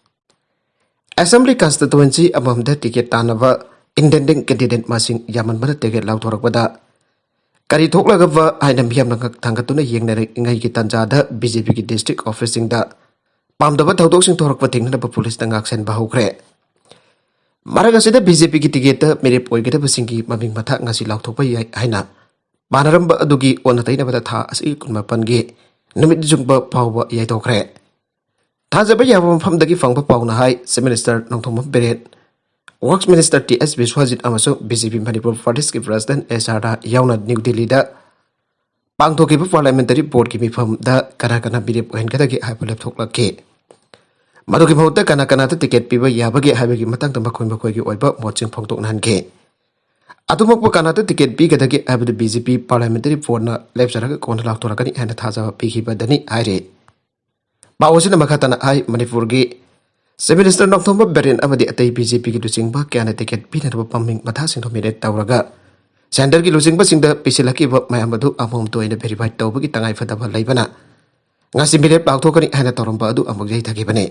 ꯑꯦꯁꯦꯝꯕ꯭ꯂꯤ ꯀꯟꯁꯇꯤꯇꯨꯋꯦꯟꯁꯤ ꯑꯃꯃꯝꯗ ꯇꯤꯀꯦꯠ ꯇꯥꯟꯅꯕ ꯏꯟꯇꯦꯟꯗꯤꯡ ꯀꯦꯟꯗꯤꯗꯦꯠ ꯃꯁꯤꯡ ꯌꯥꯝꯃꯟꯕꯅ ꯇꯤꯀꯦꯠ ꯂꯥꯎꯊꯣꯔꯛꯄꯗ ꯀꯔꯤ ꯊꯣꯛꯂꯒꯕ ꯍꯥꯏꯅ ꯃꯤꯌꯥꯝꯅ ꯉꯛ ꯊꯥꯡꯒꯠꯇꯨꯅ ꯌꯦꯡꯅꯔꯤꯉꯩꯒꯤ ꯇꯥꯟꯖꯥꯗ ꯕꯤ ꯖꯦ ꯄꯤꯒꯤ ꯗꯤꯁꯇ꯭ꯔꯤꯛ ꯑꯣꯐꯤꯁꯁꯤꯡꯗ ꯄꯥꯝꯗꯕ ꯊꯧꯗꯣꯛꯁꯤꯡ ꯊꯣꯔꯛꯄ ꯊꯦꯡꯅꯅꯕ ꯄꯨꯂꯤꯁꯅ ꯉꯥꯛꯁꯦꯟꯕ ꯍꯧꯈ꯭ꯔꯦ꯫ ꯃꯔꯛ ꯑꯁꯤꯗ ꯕꯤ ꯖꯦ ꯄꯤꯒꯤ ꯇꯤꯀꯦꯠꯇ ꯃꯤꯔꯦꯞ ꯑꯣꯏꯒꯗꯕꯁꯤꯡꯒꯤ ꯃꯃꯤꯡ ꯃꯊꯥ ꯉꯁꯤ ꯂꯥꯎꯊꯣꯛꯄ ꯌꯥꯏ ꯍꯥꯏꯅ ꯃꯥꯟꯅꯔꯝꯕ ꯑꯗꯨꯒꯤ ꯑꯣꯟꯅ ꯇꯩꯅꯕꯗ ꯊꯥ ꯑꯁꯤꯒꯤ ꯀꯨꯟꯃꯥꯄꯟꯒꯤ ꯅꯨꯃꯤꯠ ꯌꯨꯡꯕ ꯐꯥꯎꯕ ꯌꯩꯊꯣꯛꯈ꯭ꯔꯦ꯫ ꯊꯥꯖꯕ ꯌꯥꯕ ꯃꯐꯝꯗꯒꯤ ꯐꯪꯕ ꯄꯥꯎꯅ ꯍꯥꯏ, chief minister Nongthombam Biren, works minister T S Biswajit ꯑꯃꯁꯨꯡ ꯕꯤ ꯖꯦ ꯄꯤ ꯃꯅꯤꯄꯨꯔ ꯄ꯭ꯔꯗꯦꯁꯀꯤ ꯄ꯭ꯔꯁꯤꯗꯦꯟꯠ ꯑꯦꯁ ꯑꯥꯔ ꯌꯥꯎꯅ ꯅ꯭ꯌꯨ ꯗꯤꯜꯂꯤꯗ ꯄꯥꯡꯊꯣꯛꯈꯤꯕ ꯄꯥꯔꯂꯤꯌꯥꯃꯦꯟꯇꯔꯤ ꯕꯣꯔꯗꯀꯤ ꯃꯤꯐꯝꯗ ꯀꯅꯥ ꯀꯅꯥ ꯃꯤꯔꯦꯞ ꯑꯣꯏꯍꯟꯒꯗꯒꯦ ꯍꯥꯏꯕ ꯂꯦꯞꯊꯣꯛꯂꯛꯈꯤ꯫ ꯃꯗꯨꯒꯤ ꯃꯍꯨꯠꯇ ꯀꯅꯥ ꯀꯅꯥꯗ ꯇꯤꯀꯦꯠ ꯄꯤꯕ ꯌꯥꯕꯒꯦ ꯍꯥꯏꯕꯒꯤ ꯃꯇꯥꯡꯗ ꯃꯈꯣꯏ ꯃꯈꯣꯏꯒꯤ ꯑꯣꯏꯕ ꯃꯣꯠꯁꯤꯡ ꯐꯣꯡꯗꯣꯛꯅꯍꯟꯈꯤ꯫ ꯑꯗꯨꯃꯛꯄꯨ ꯀꯅꯥꯗ ꯇꯤꯀꯦꯠ ꯄꯤꯒꯗꯒꯦ ꯍꯥꯏꯕꯗꯨ ꯕꯤ ꯖꯦ ꯄꯤ ꯄꯥꯔꯂꯤꯌꯥꯃꯦꯟꯇꯔꯤ ꯕꯣꯔꯗꯅ ꯂꯦꯞꯆꯔꯒ ꯀꯣꯟꯅ ꯂꯥꯎꯊꯣꯔꯛꯀꯅꯤ ꯍꯥꯏꯅ ꯊꯥꯖꯕ ꯄꯤꯈꯤꯕꯗꯅꯤ ꯍꯥꯏꯔꯤ꯫ ꯄꯥꯎ ꯑꯁꯤꯅ ꯃꯈꯥ ꯇꯥꯅ ꯍꯥꯏ, ꯃꯅꯤꯄꯨꯔꯒꯤ ꯆꯤꯐ ꯃꯤꯅꯤꯁꯇꯔ ꯅꯣꯡꯊꯣꯝꯕꯝ ꯕꯤꯔꯦꯟ ꯑꯃꯗꯤ ꯑꯇꯩ ꯕꯤ ꯖꯦ ꯄꯤꯒꯤ ꯂꯨꯆꯤꯡꯕ ꯀꯌꯥꯅ ꯇꯤꯀꯦꯠ ꯄꯤꯅꯅꯕ ꯄꯥꯝꯃꯤꯡ ꯃꯊꯥꯁꯤꯡꯗꯨ ꯃꯤꯅꯦꯠ ꯇꯧꯔꯒ ꯁꯦꯟꯇꯔꯒꯤ ꯂꯨꯆꯤꯡꯕꯁꯤꯡꯗ ꯄꯤꯁꯤꯜꯂꯛꯈꯤꯕ ꯃꯌꯥꯝ ꯑꯗꯨ ꯑꯃꯃꯝꯇ ꯑꯣꯏꯅ ꯚꯦꯔꯤꯐꯥꯏ ꯇꯧꯕꯒꯤ ꯇꯉꯥꯏꯐꯗꯕ ꯂꯩꯕꯅ ꯉꯁꯤ ꯃꯤꯔꯦꯞ ꯂꯥꯎꯊꯣꯛꯀꯅꯤ ꯍꯥꯏꯅ ꯇꯧꯔꯝꯕ ꯑꯗꯨ ꯑꯃꯨꯛ ꯌꯩꯊꯈꯤꯕꯅꯤ꯫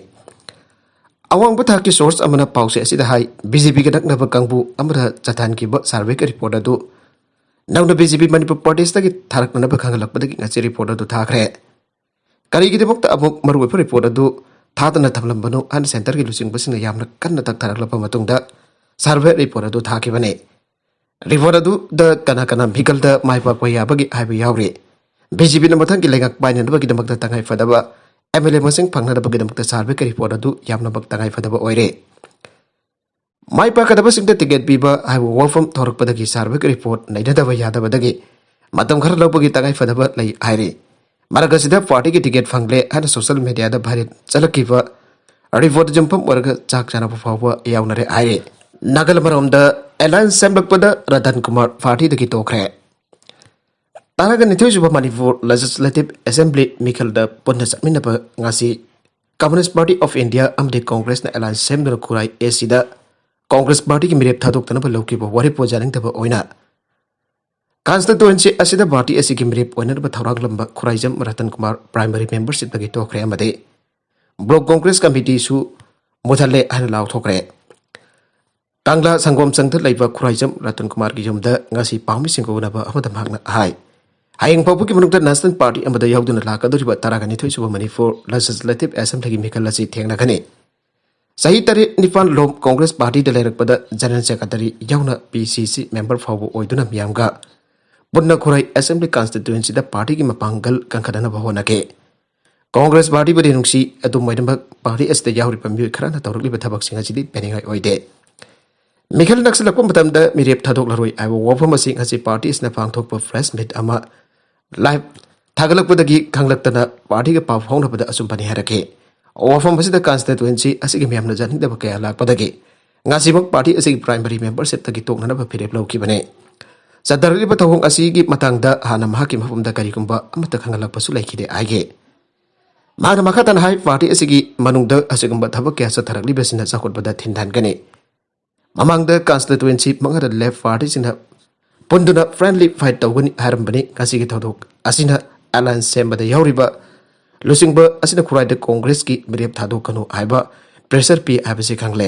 ꯑꯋꯥꯡꯕ ꯊꯥꯛꯀꯤ ꯁꯣꯔꯁ ꯑꯃꯅ ꯄꯥꯎꯆꯦ ꯑꯁꯤꯗ ꯍꯥꯏ, ꯕꯤ ꯖꯦ ꯄꯤꯒ ꯅꯛꯅꯕ ꯀꯥꯡꯕꯨ ꯑꯃꯗ ꯆꯠꯊꯍꯟꯈꯤꯕ ꯁꯔꯚꯦꯒꯤ ꯔꯤꯄꯣꯔꯠ ꯑꯗꯨ ꯅꯧꯅ ꯕꯤ ꯖꯦ ꯄꯤ ꯃꯅꯤꯄꯨꯔ ꯄ꯭ꯔꯗꯦꯁꯇꯒꯤ ꯊꯥꯔꯛꯅꯅꯕ ꯈꯪꯍꯜꯂꯛꯄꯗꯒꯤ ꯉꯁꯤ ꯔꯤꯄꯣꯔꯠ ꯑꯗꯨ ꯊꯥꯈ꯭ꯔꯦ꯫ ꯀꯔꯤꯒꯤꯗꯃꯛꯇ ꯑꯃꯨꯛ ꯃꯔꯨꯑꯣꯏꯕ ꯔꯤꯄꯣꯔꯠ ꯑꯗꯨ ꯊꯥꯗꯅ ꯊꯝꯂꯝꯕꯅꯣ ꯍꯥꯏꯅ ꯁꯦꯟꯇꯔꯒꯤ ꯂꯨꯆꯤꯡꯕꯁꯤꯡꯅ ꯌꯥꯝꯅ ꯀꯟꯅ ꯇꯛꯊꯔꯛꯂꯕ ꯃꯇꯨꯡꯗ ꯁꯔꯚꯦ ꯔꯤꯄꯣꯔꯠ ꯑꯗꯨ ꯊꯥꯈꯤꯕꯅꯤ꯫ ꯔꯤꯄꯣꯔꯠ ꯑꯗꯨꯗ ꯀꯅꯥ ꯀꯅꯥ ꯃꯤꯈꯜꯗ ꯃꯥꯏ ꯄꯥꯛꯄ ꯌꯥꯕꯒꯦ ꯍꯥꯏꯕ ꯌꯥꯎꯔꯤ꯫ ꯕꯤ ꯖꯦ ꯄꯤꯅ ꯃꯊꯪꯒꯤ ꯂꯩꯉꯥꯛ ꯄꯥꯏꯅꯅꯕꯒꯤꯗꯃꯛꯇ ꯇꯉꯥꯏ ꯐꯗꯕ ꯑꯦꯝ ꯑꯦꯜ ꯑꯦ ꯃꯁꯤꯡ ꯐꯪꯅꯅꯕꯒꯤꯗꯃꯛꯇ ꯁꯥꯔꯕꯒꯤ ꯔꯤꯄꯣꯔꯠ ꯑꯗꯨ ꯌꯥꯝꯅꯃꯛ ꯇꯉꯥꯏ ꯐꯗꯕ ꯑꯣꯏꯔꯦ꯫ ꯃꯥꯏ ꯄꯥꯛꯀꯗꯕꯁꯤꯡꯗ ꯇꯤꯀꯦꯠ ꯄꯤꯕ ꯍꯥꯏꯕ ꯋꯥꯐꯝ ꯊꯣꯔꯛꯄꯗꯒꯤ ꯁꯥꯔꯕꯒꯤ ꯔꯤꯄꯣꯔꯠ ꯅꯩꯅꯗꯕ ꯌꯥꯗꯕꯗꯒꯤ ꯃꯇꯝ ꯈꯔ ꯂꯧꯕꯒꯤ ꯇꯉꯥꯏ ꯐꯗꯕ ꯂꯩ ꯍꯥꯏꯔꯤ꯫ ꯃꯔꯛ ꯑꯁꯤꯗ ꯄꯥꯔꯇꯤꯒꯤ ꯇꯤꯀꯦꯠ ꯐꯪꯂꯦ ꯍꯥꯏꯅ ꯁꯣꯁꯤꯌꯦꯜ ꯃꯦꯗꯤꯌꯥꯗ ꯚꯥꯏꯔꯦꯜ ꯆꯠꯂꯛꯈꯤꯕ ꯔꯤꯄꯣꯔꯠ ꯌꯨꯝꯐꯝ ꯑꯣꯏꯔꯒ ꯆꯥꯛ ꯆꯥꯅꯕ ꯐꯥꯎꯕ ꯌꯥꯎꯅꯔꯦ ꯍꯥꯏꯔꯤ꯫ ꯅꯥꯒꯜ ꯑꯃꯔꯣꯝꯗ ꯑꯦꯂꯥꯌꯟꯁ ꯁꯦꯝꯂꯛꯄꯗ ꯔꯇꯟ ꯀꯨꯃꯥꯔ ꯄꯥꯔꯇꯤꯗꯒꯤ ꯇꯣꯛꯈ꯭ꯔꯦ꯫ ꯇꯔꯥꯒ ꯅꯤꯊꯣꯏ ꯁꯨꯕ ꯃꯅꯤꯄꯨꯔ ꯂꯦꯖꯤꯁꯂꯦꯇꯤꯚ ꯑꯦꯁꯦꯝꯕ꯭ꯂꯤ ꯃꯤꯈꯜꯗ ꯄꯨꯟꯅ ꯆꯠꯃꯤꯟꯅꯕ ꯉꯁꯤ ꯀꯝꯌꯨꯅꯤꯁ ꯄꯥꯔꯇꯤ ꯑꯣꯐ ꯏꯟꯗꯤꯌꯥ ꯑꯃꯗꯤ ꯀꯣꯡꯒ꯭ꯔꯦꯁꯅ ꯑꯦꯂꯥꯌꯟꯁ ꯁꯦꯝꯗꯨꯅ ꯈꯨꯔꯥꯏ ꯑꯦ ꯁꯤꯗ ꯀꯣꯡꯒ꯭ꯔꯦꯁ ꯄꯥꯔꯇꯤꯒꯤ ꯃꯤꯔꯦꯞ ꯊꯥꯗꯣꯛꯇꯅꯕ ꯂꯧꯈꯤꯕ ꯋꯥꯔꯦꯞꯄꯨ ꯌꯥꯅꯤꯡꯗꯕ ꯑꯣꯏꯅ ꯀꯟꯁꯇꯤꯇ꯭ꯋꯦꯟꯁꯤ ꯑꯁꯤꯗ ꯄꯥꯔꯇꯤ ꯑꯁꯤꯒꯤ ꯃꯤꯔꯦꯞ ꯑꯣꯏꯅꯅꯕ ꯊꯧꯔꯥꯡꯂꯝꯕ ꯈꯨꯔꯥꯏꯖꯝ ꯔꯇꯟ ꯀꯨꯃꯥꯔ ꯄ꯭ꯔꯥꯏꯃꯔꯤ ꯃꯦꯝꯕꯔꯁꯤꯞꯇꯒꯤ ꯇꯣꯛꯈ꯭ꯔꯦ ꯑꯃꯗꯤ ꯕ꯭ꯂꯣꯛ ꯀꯣꯡꯒ꯭ꯔꯦꯁ ꯀꯃꯤꯇꯤꯁꯨ ꯃꯨꯊꯠꯂꯦ ꯍꯥꯏꯅ ꯂꯥꯎꯊꯣꯛꯈ꯭ꯔꯦ꯫ ꯀꯪꯂꯥ ꯁꯪꯒꯣꯝ ꯆꯪꯗ ꯂꯩꯕ ꯈꯨꯔꯥꯏꯖꯝ ꯔꯇꯟ ꯀꯨꯃꯥꯔꯒꯤ ꯌꯨꯝꯗ ꯉꯁꯤ ꯄꯥꯎꯃꯤꯁꯤꯡꯒ ꯎꯅꯕ ꯑꯃꯗ ꯃꯍꯥꯛꯅ ꯍꯥꯏ, ꯍꯌꯦꯡ ꯐꯥꯎꯕꯒꯤ ꯃꯅꯨꯡꯗ ꯅꯦꯁꯅꯦꯜ ꯄꯥꯔꯇꯤ ꯑꯃꯗ ꯌꯥꯎꯗꯨꯅ ꯂꯥꯛꯀꯗꯧꯔꯤꯕ ꯇꯔꯥꯒ ꯅꯤꯊꯣꯏ ꯁꯨꯕ ꯃꯅꯤꯄꯨꯔ ꯂꯦꯖꯤꯁꯂꯦꯇꯤꯚ ꯑꯦꯁꯦꯝꯕ꯭ꯂꯤꯒꯤ ꯃꯤꯈꯜ ꯑꯁꯤ ꯊꯦꯡꯅꯒꯅꯤ꯫ ꯆꯍꯤ ꯇꯔꯦꯠ ꯅꯤꯄꯥꯟ ꯂꯣꯝ ꯀꯣꯡꯒ꯭ꯔꯦꯁ ꯄꯥꯔꯇꯤꯗ ꯂꯩꯔꯛꯄꯗ ꯖꯦꯅꯔꯦꯜ ꯁꯦꯀ꯭ꯔꯦꯇꯔꯤ ꯌꯥꯎꯅ ꯄꯤ ꯁꯤ ꯁꯤ ꯃꯦꯝꯕꯔ ꯐꯥꯎꯕ ꯑꯣꯏꯗꯨꯅ ꯃꯤꯌꯥꯝꯒ ꯄꯨꯟꯅ ꯈꯨꯔꯥꯏ ꯑꯦꯁꯦꯝꯕ꯭ꯂꯤ ꯀꯟꯁꯇꯤꯇ꯭ꯋꯦꯟꯁꯤꯗ ꯄꯥꯔꯇꯤꯒꯤ ꯃꯄꯥꯡꯒꯜ ꯀꯟꯈꯠꯅꯅꯕ ꯍꯣꯠꯅꯈꯤ꯫ ꯀꯣꯡꯒ꯭ꯔꯦꯁ ꯄꯥꯔꯇꯤꯕꯨꯗꯤ ꯅꯨꯡꯁꯤ, ꯑꯗꯨꯝ ꯑꯣꯏꯅꯃꯛ ꯄꯥꯔꯇꯤ ꯑꯁꯤꯗ ꯌꯥꯎꯔꯤꯕ ꯃꯤꯑꯣꯏ ꯈꯔꯅ ꯇꯧꯔꯛꯂꯤꯕ ꯊꯕꯛꯁꯤꯡ ꯑꯁꯤꯗꯤ ꯄꯦꯟꯅꯤꯡꯉꯥꯏ ꯑꯣꯏꯗꯦ꯫ ꯃꯤꯈꯜ ꯅꯛꯁꯤꯜꯂꯛꯄ ꯃꯇꯝꯗ ꯃꯤꯔꯦꯞ ꯊꯥꯗꯣꯛꯂꯔꯣꯏ ꯍꯥꯏꯕ ꯋꯥꯐꯝ ꯑꯁꯤ ꯉꯁꯤ ꯄꯥꯔꯇꯤ ꯑꯁꯤꯅ ꯄꯥꯡꯊꯣꯛꯄ ꯄ꯭ꯔꯦꯁ ꯃꯤꯠ ꯑꯃ ꯂꯥꯏꯚ ꯊꯥꯒꯠꯂꯛꯄꯗꯒꯤ ꯈꯪꯂꯛꯇꯅ ꯄꯥꯔꯇꯤꯒ ꯄꯥꯎ ꯐꯥꯎꯅꯕꯗ ꯑꯆꯨꯝꯕꯅꯤ ꯍꯥꯏꯔꯛꯈꯤ꯫ ꯋꯥꯐꯝ ꯑꯁꯤꯗ ꯀꯟꯁꯇꯤꯇ꯭ꯋꯦꯟꯁꯤ ꯑꯁꯤꯒꯤ ꯃꯤꯌꯥꯝꯅ ꯌꯥꯅꯤꯡꯗꯕ ꯀꯌꯥ ꯂꯥꯛꯄꯗꯒꯤ ꯉꯁꯤꯃꯛ ꯄꯥꯔꯇꯤ ꯑꯁꯤꯒꯤ ꯄ꯭ꯔꯥꯏꯃꯔꯤ ꯃꯦꯝꯕꯔꯁꯤꯞꯇꯒꯤ ꯇꯣꯛꯅꯅꯕ ꯐꯤꯔꯦꯞ ꯂꯧꯈꯤꯕꯅꯤ꯫ ꯆꯠꯊꯔꯛꯂꯤꯕ ꯊꯧꯑꯣꯡ ꯑꯁꯤꯒꯤ ꯃꯇꯥꯡꯗ ꯍꯥꯟꯅ ꯃꯍꯥꯛꯀꯤ ꯃꯐꯝꯗ ꯀꯔꯤꯒꯨꯝꯕ ꯑꯃꯠꯇ ꯈꯪꯍꯜꯂꯛꯄꯁꯨ ꯂꯩꯈꯤꯗꯦ ꯍꯥꯏꯈꯤ꯫ ꯃꯍꯥꯛꯅ ꯃꯈꯥ ꯇꯥꯅ ꯍꯥꯏ, ꯄꯥꯔꯇꯤ ꯑꯁꯤꯒꯤ ꯃꯅꯨꯡꯗ ꯑꯁꯤꯒꯨꯝꯕ ꯊꯕꯛ ꯀꯌꯥ ꯆꯠꯊꯔꯛꯂꯤꯕꯁꯤꯅ ꯆꯥꯎꯈꯠꯄꯗ ꯊꯤꯟꯊꯍꯟꯒꯅꯤ꯫ ꯃꯃꯥꯡꯗ ꯀꯟꯁꯇꯤꯇ꯭ꯋꯦꯟꯁꯤ ꯃꯉꯥꯗ ꯂꯦꯐ ꯄꯥꯔꯇꯤꯁꯤꯡꯅ ꯄꯨꯟꯗꯨꯅ ꯐ꯭ꯔꯦꯟꯂꯤ ꯐꯥꯏꯠ ꯇꯧꯒꯅꯤ ꯍꯥꯏꯔꯝꯕꯅꯤ꯫ ꯉꯁꯤꯒꯤ ꯊꯧꯗꯣꯛ ꯑꯁꯤꯅ ꯑꯦꯂꯥꯌꯟꯁ ꯁꯦꯝꯕꯗ ꯌꯥꯎꯔꯤꯕ ꯂꯨꯆꯤꯡꯕ ꯑꯁꯤꯅ ꯈꯨꯔꯥꯏꯗ ꯀꯣꯡꯒ꯭ꯔꯦꯁꯀꯤ ꯃꯤꯔꯦꯞ ꯊꯥꯗꯣꯛꯀꯅꯨ ꯍꯥꯏꯕ ꯄ꯭ꯔꯦꯁꯔ ꯄꯤ ꯍꯥꯏꯕꯁꯤ ꯈꯪꯂꯦ꯫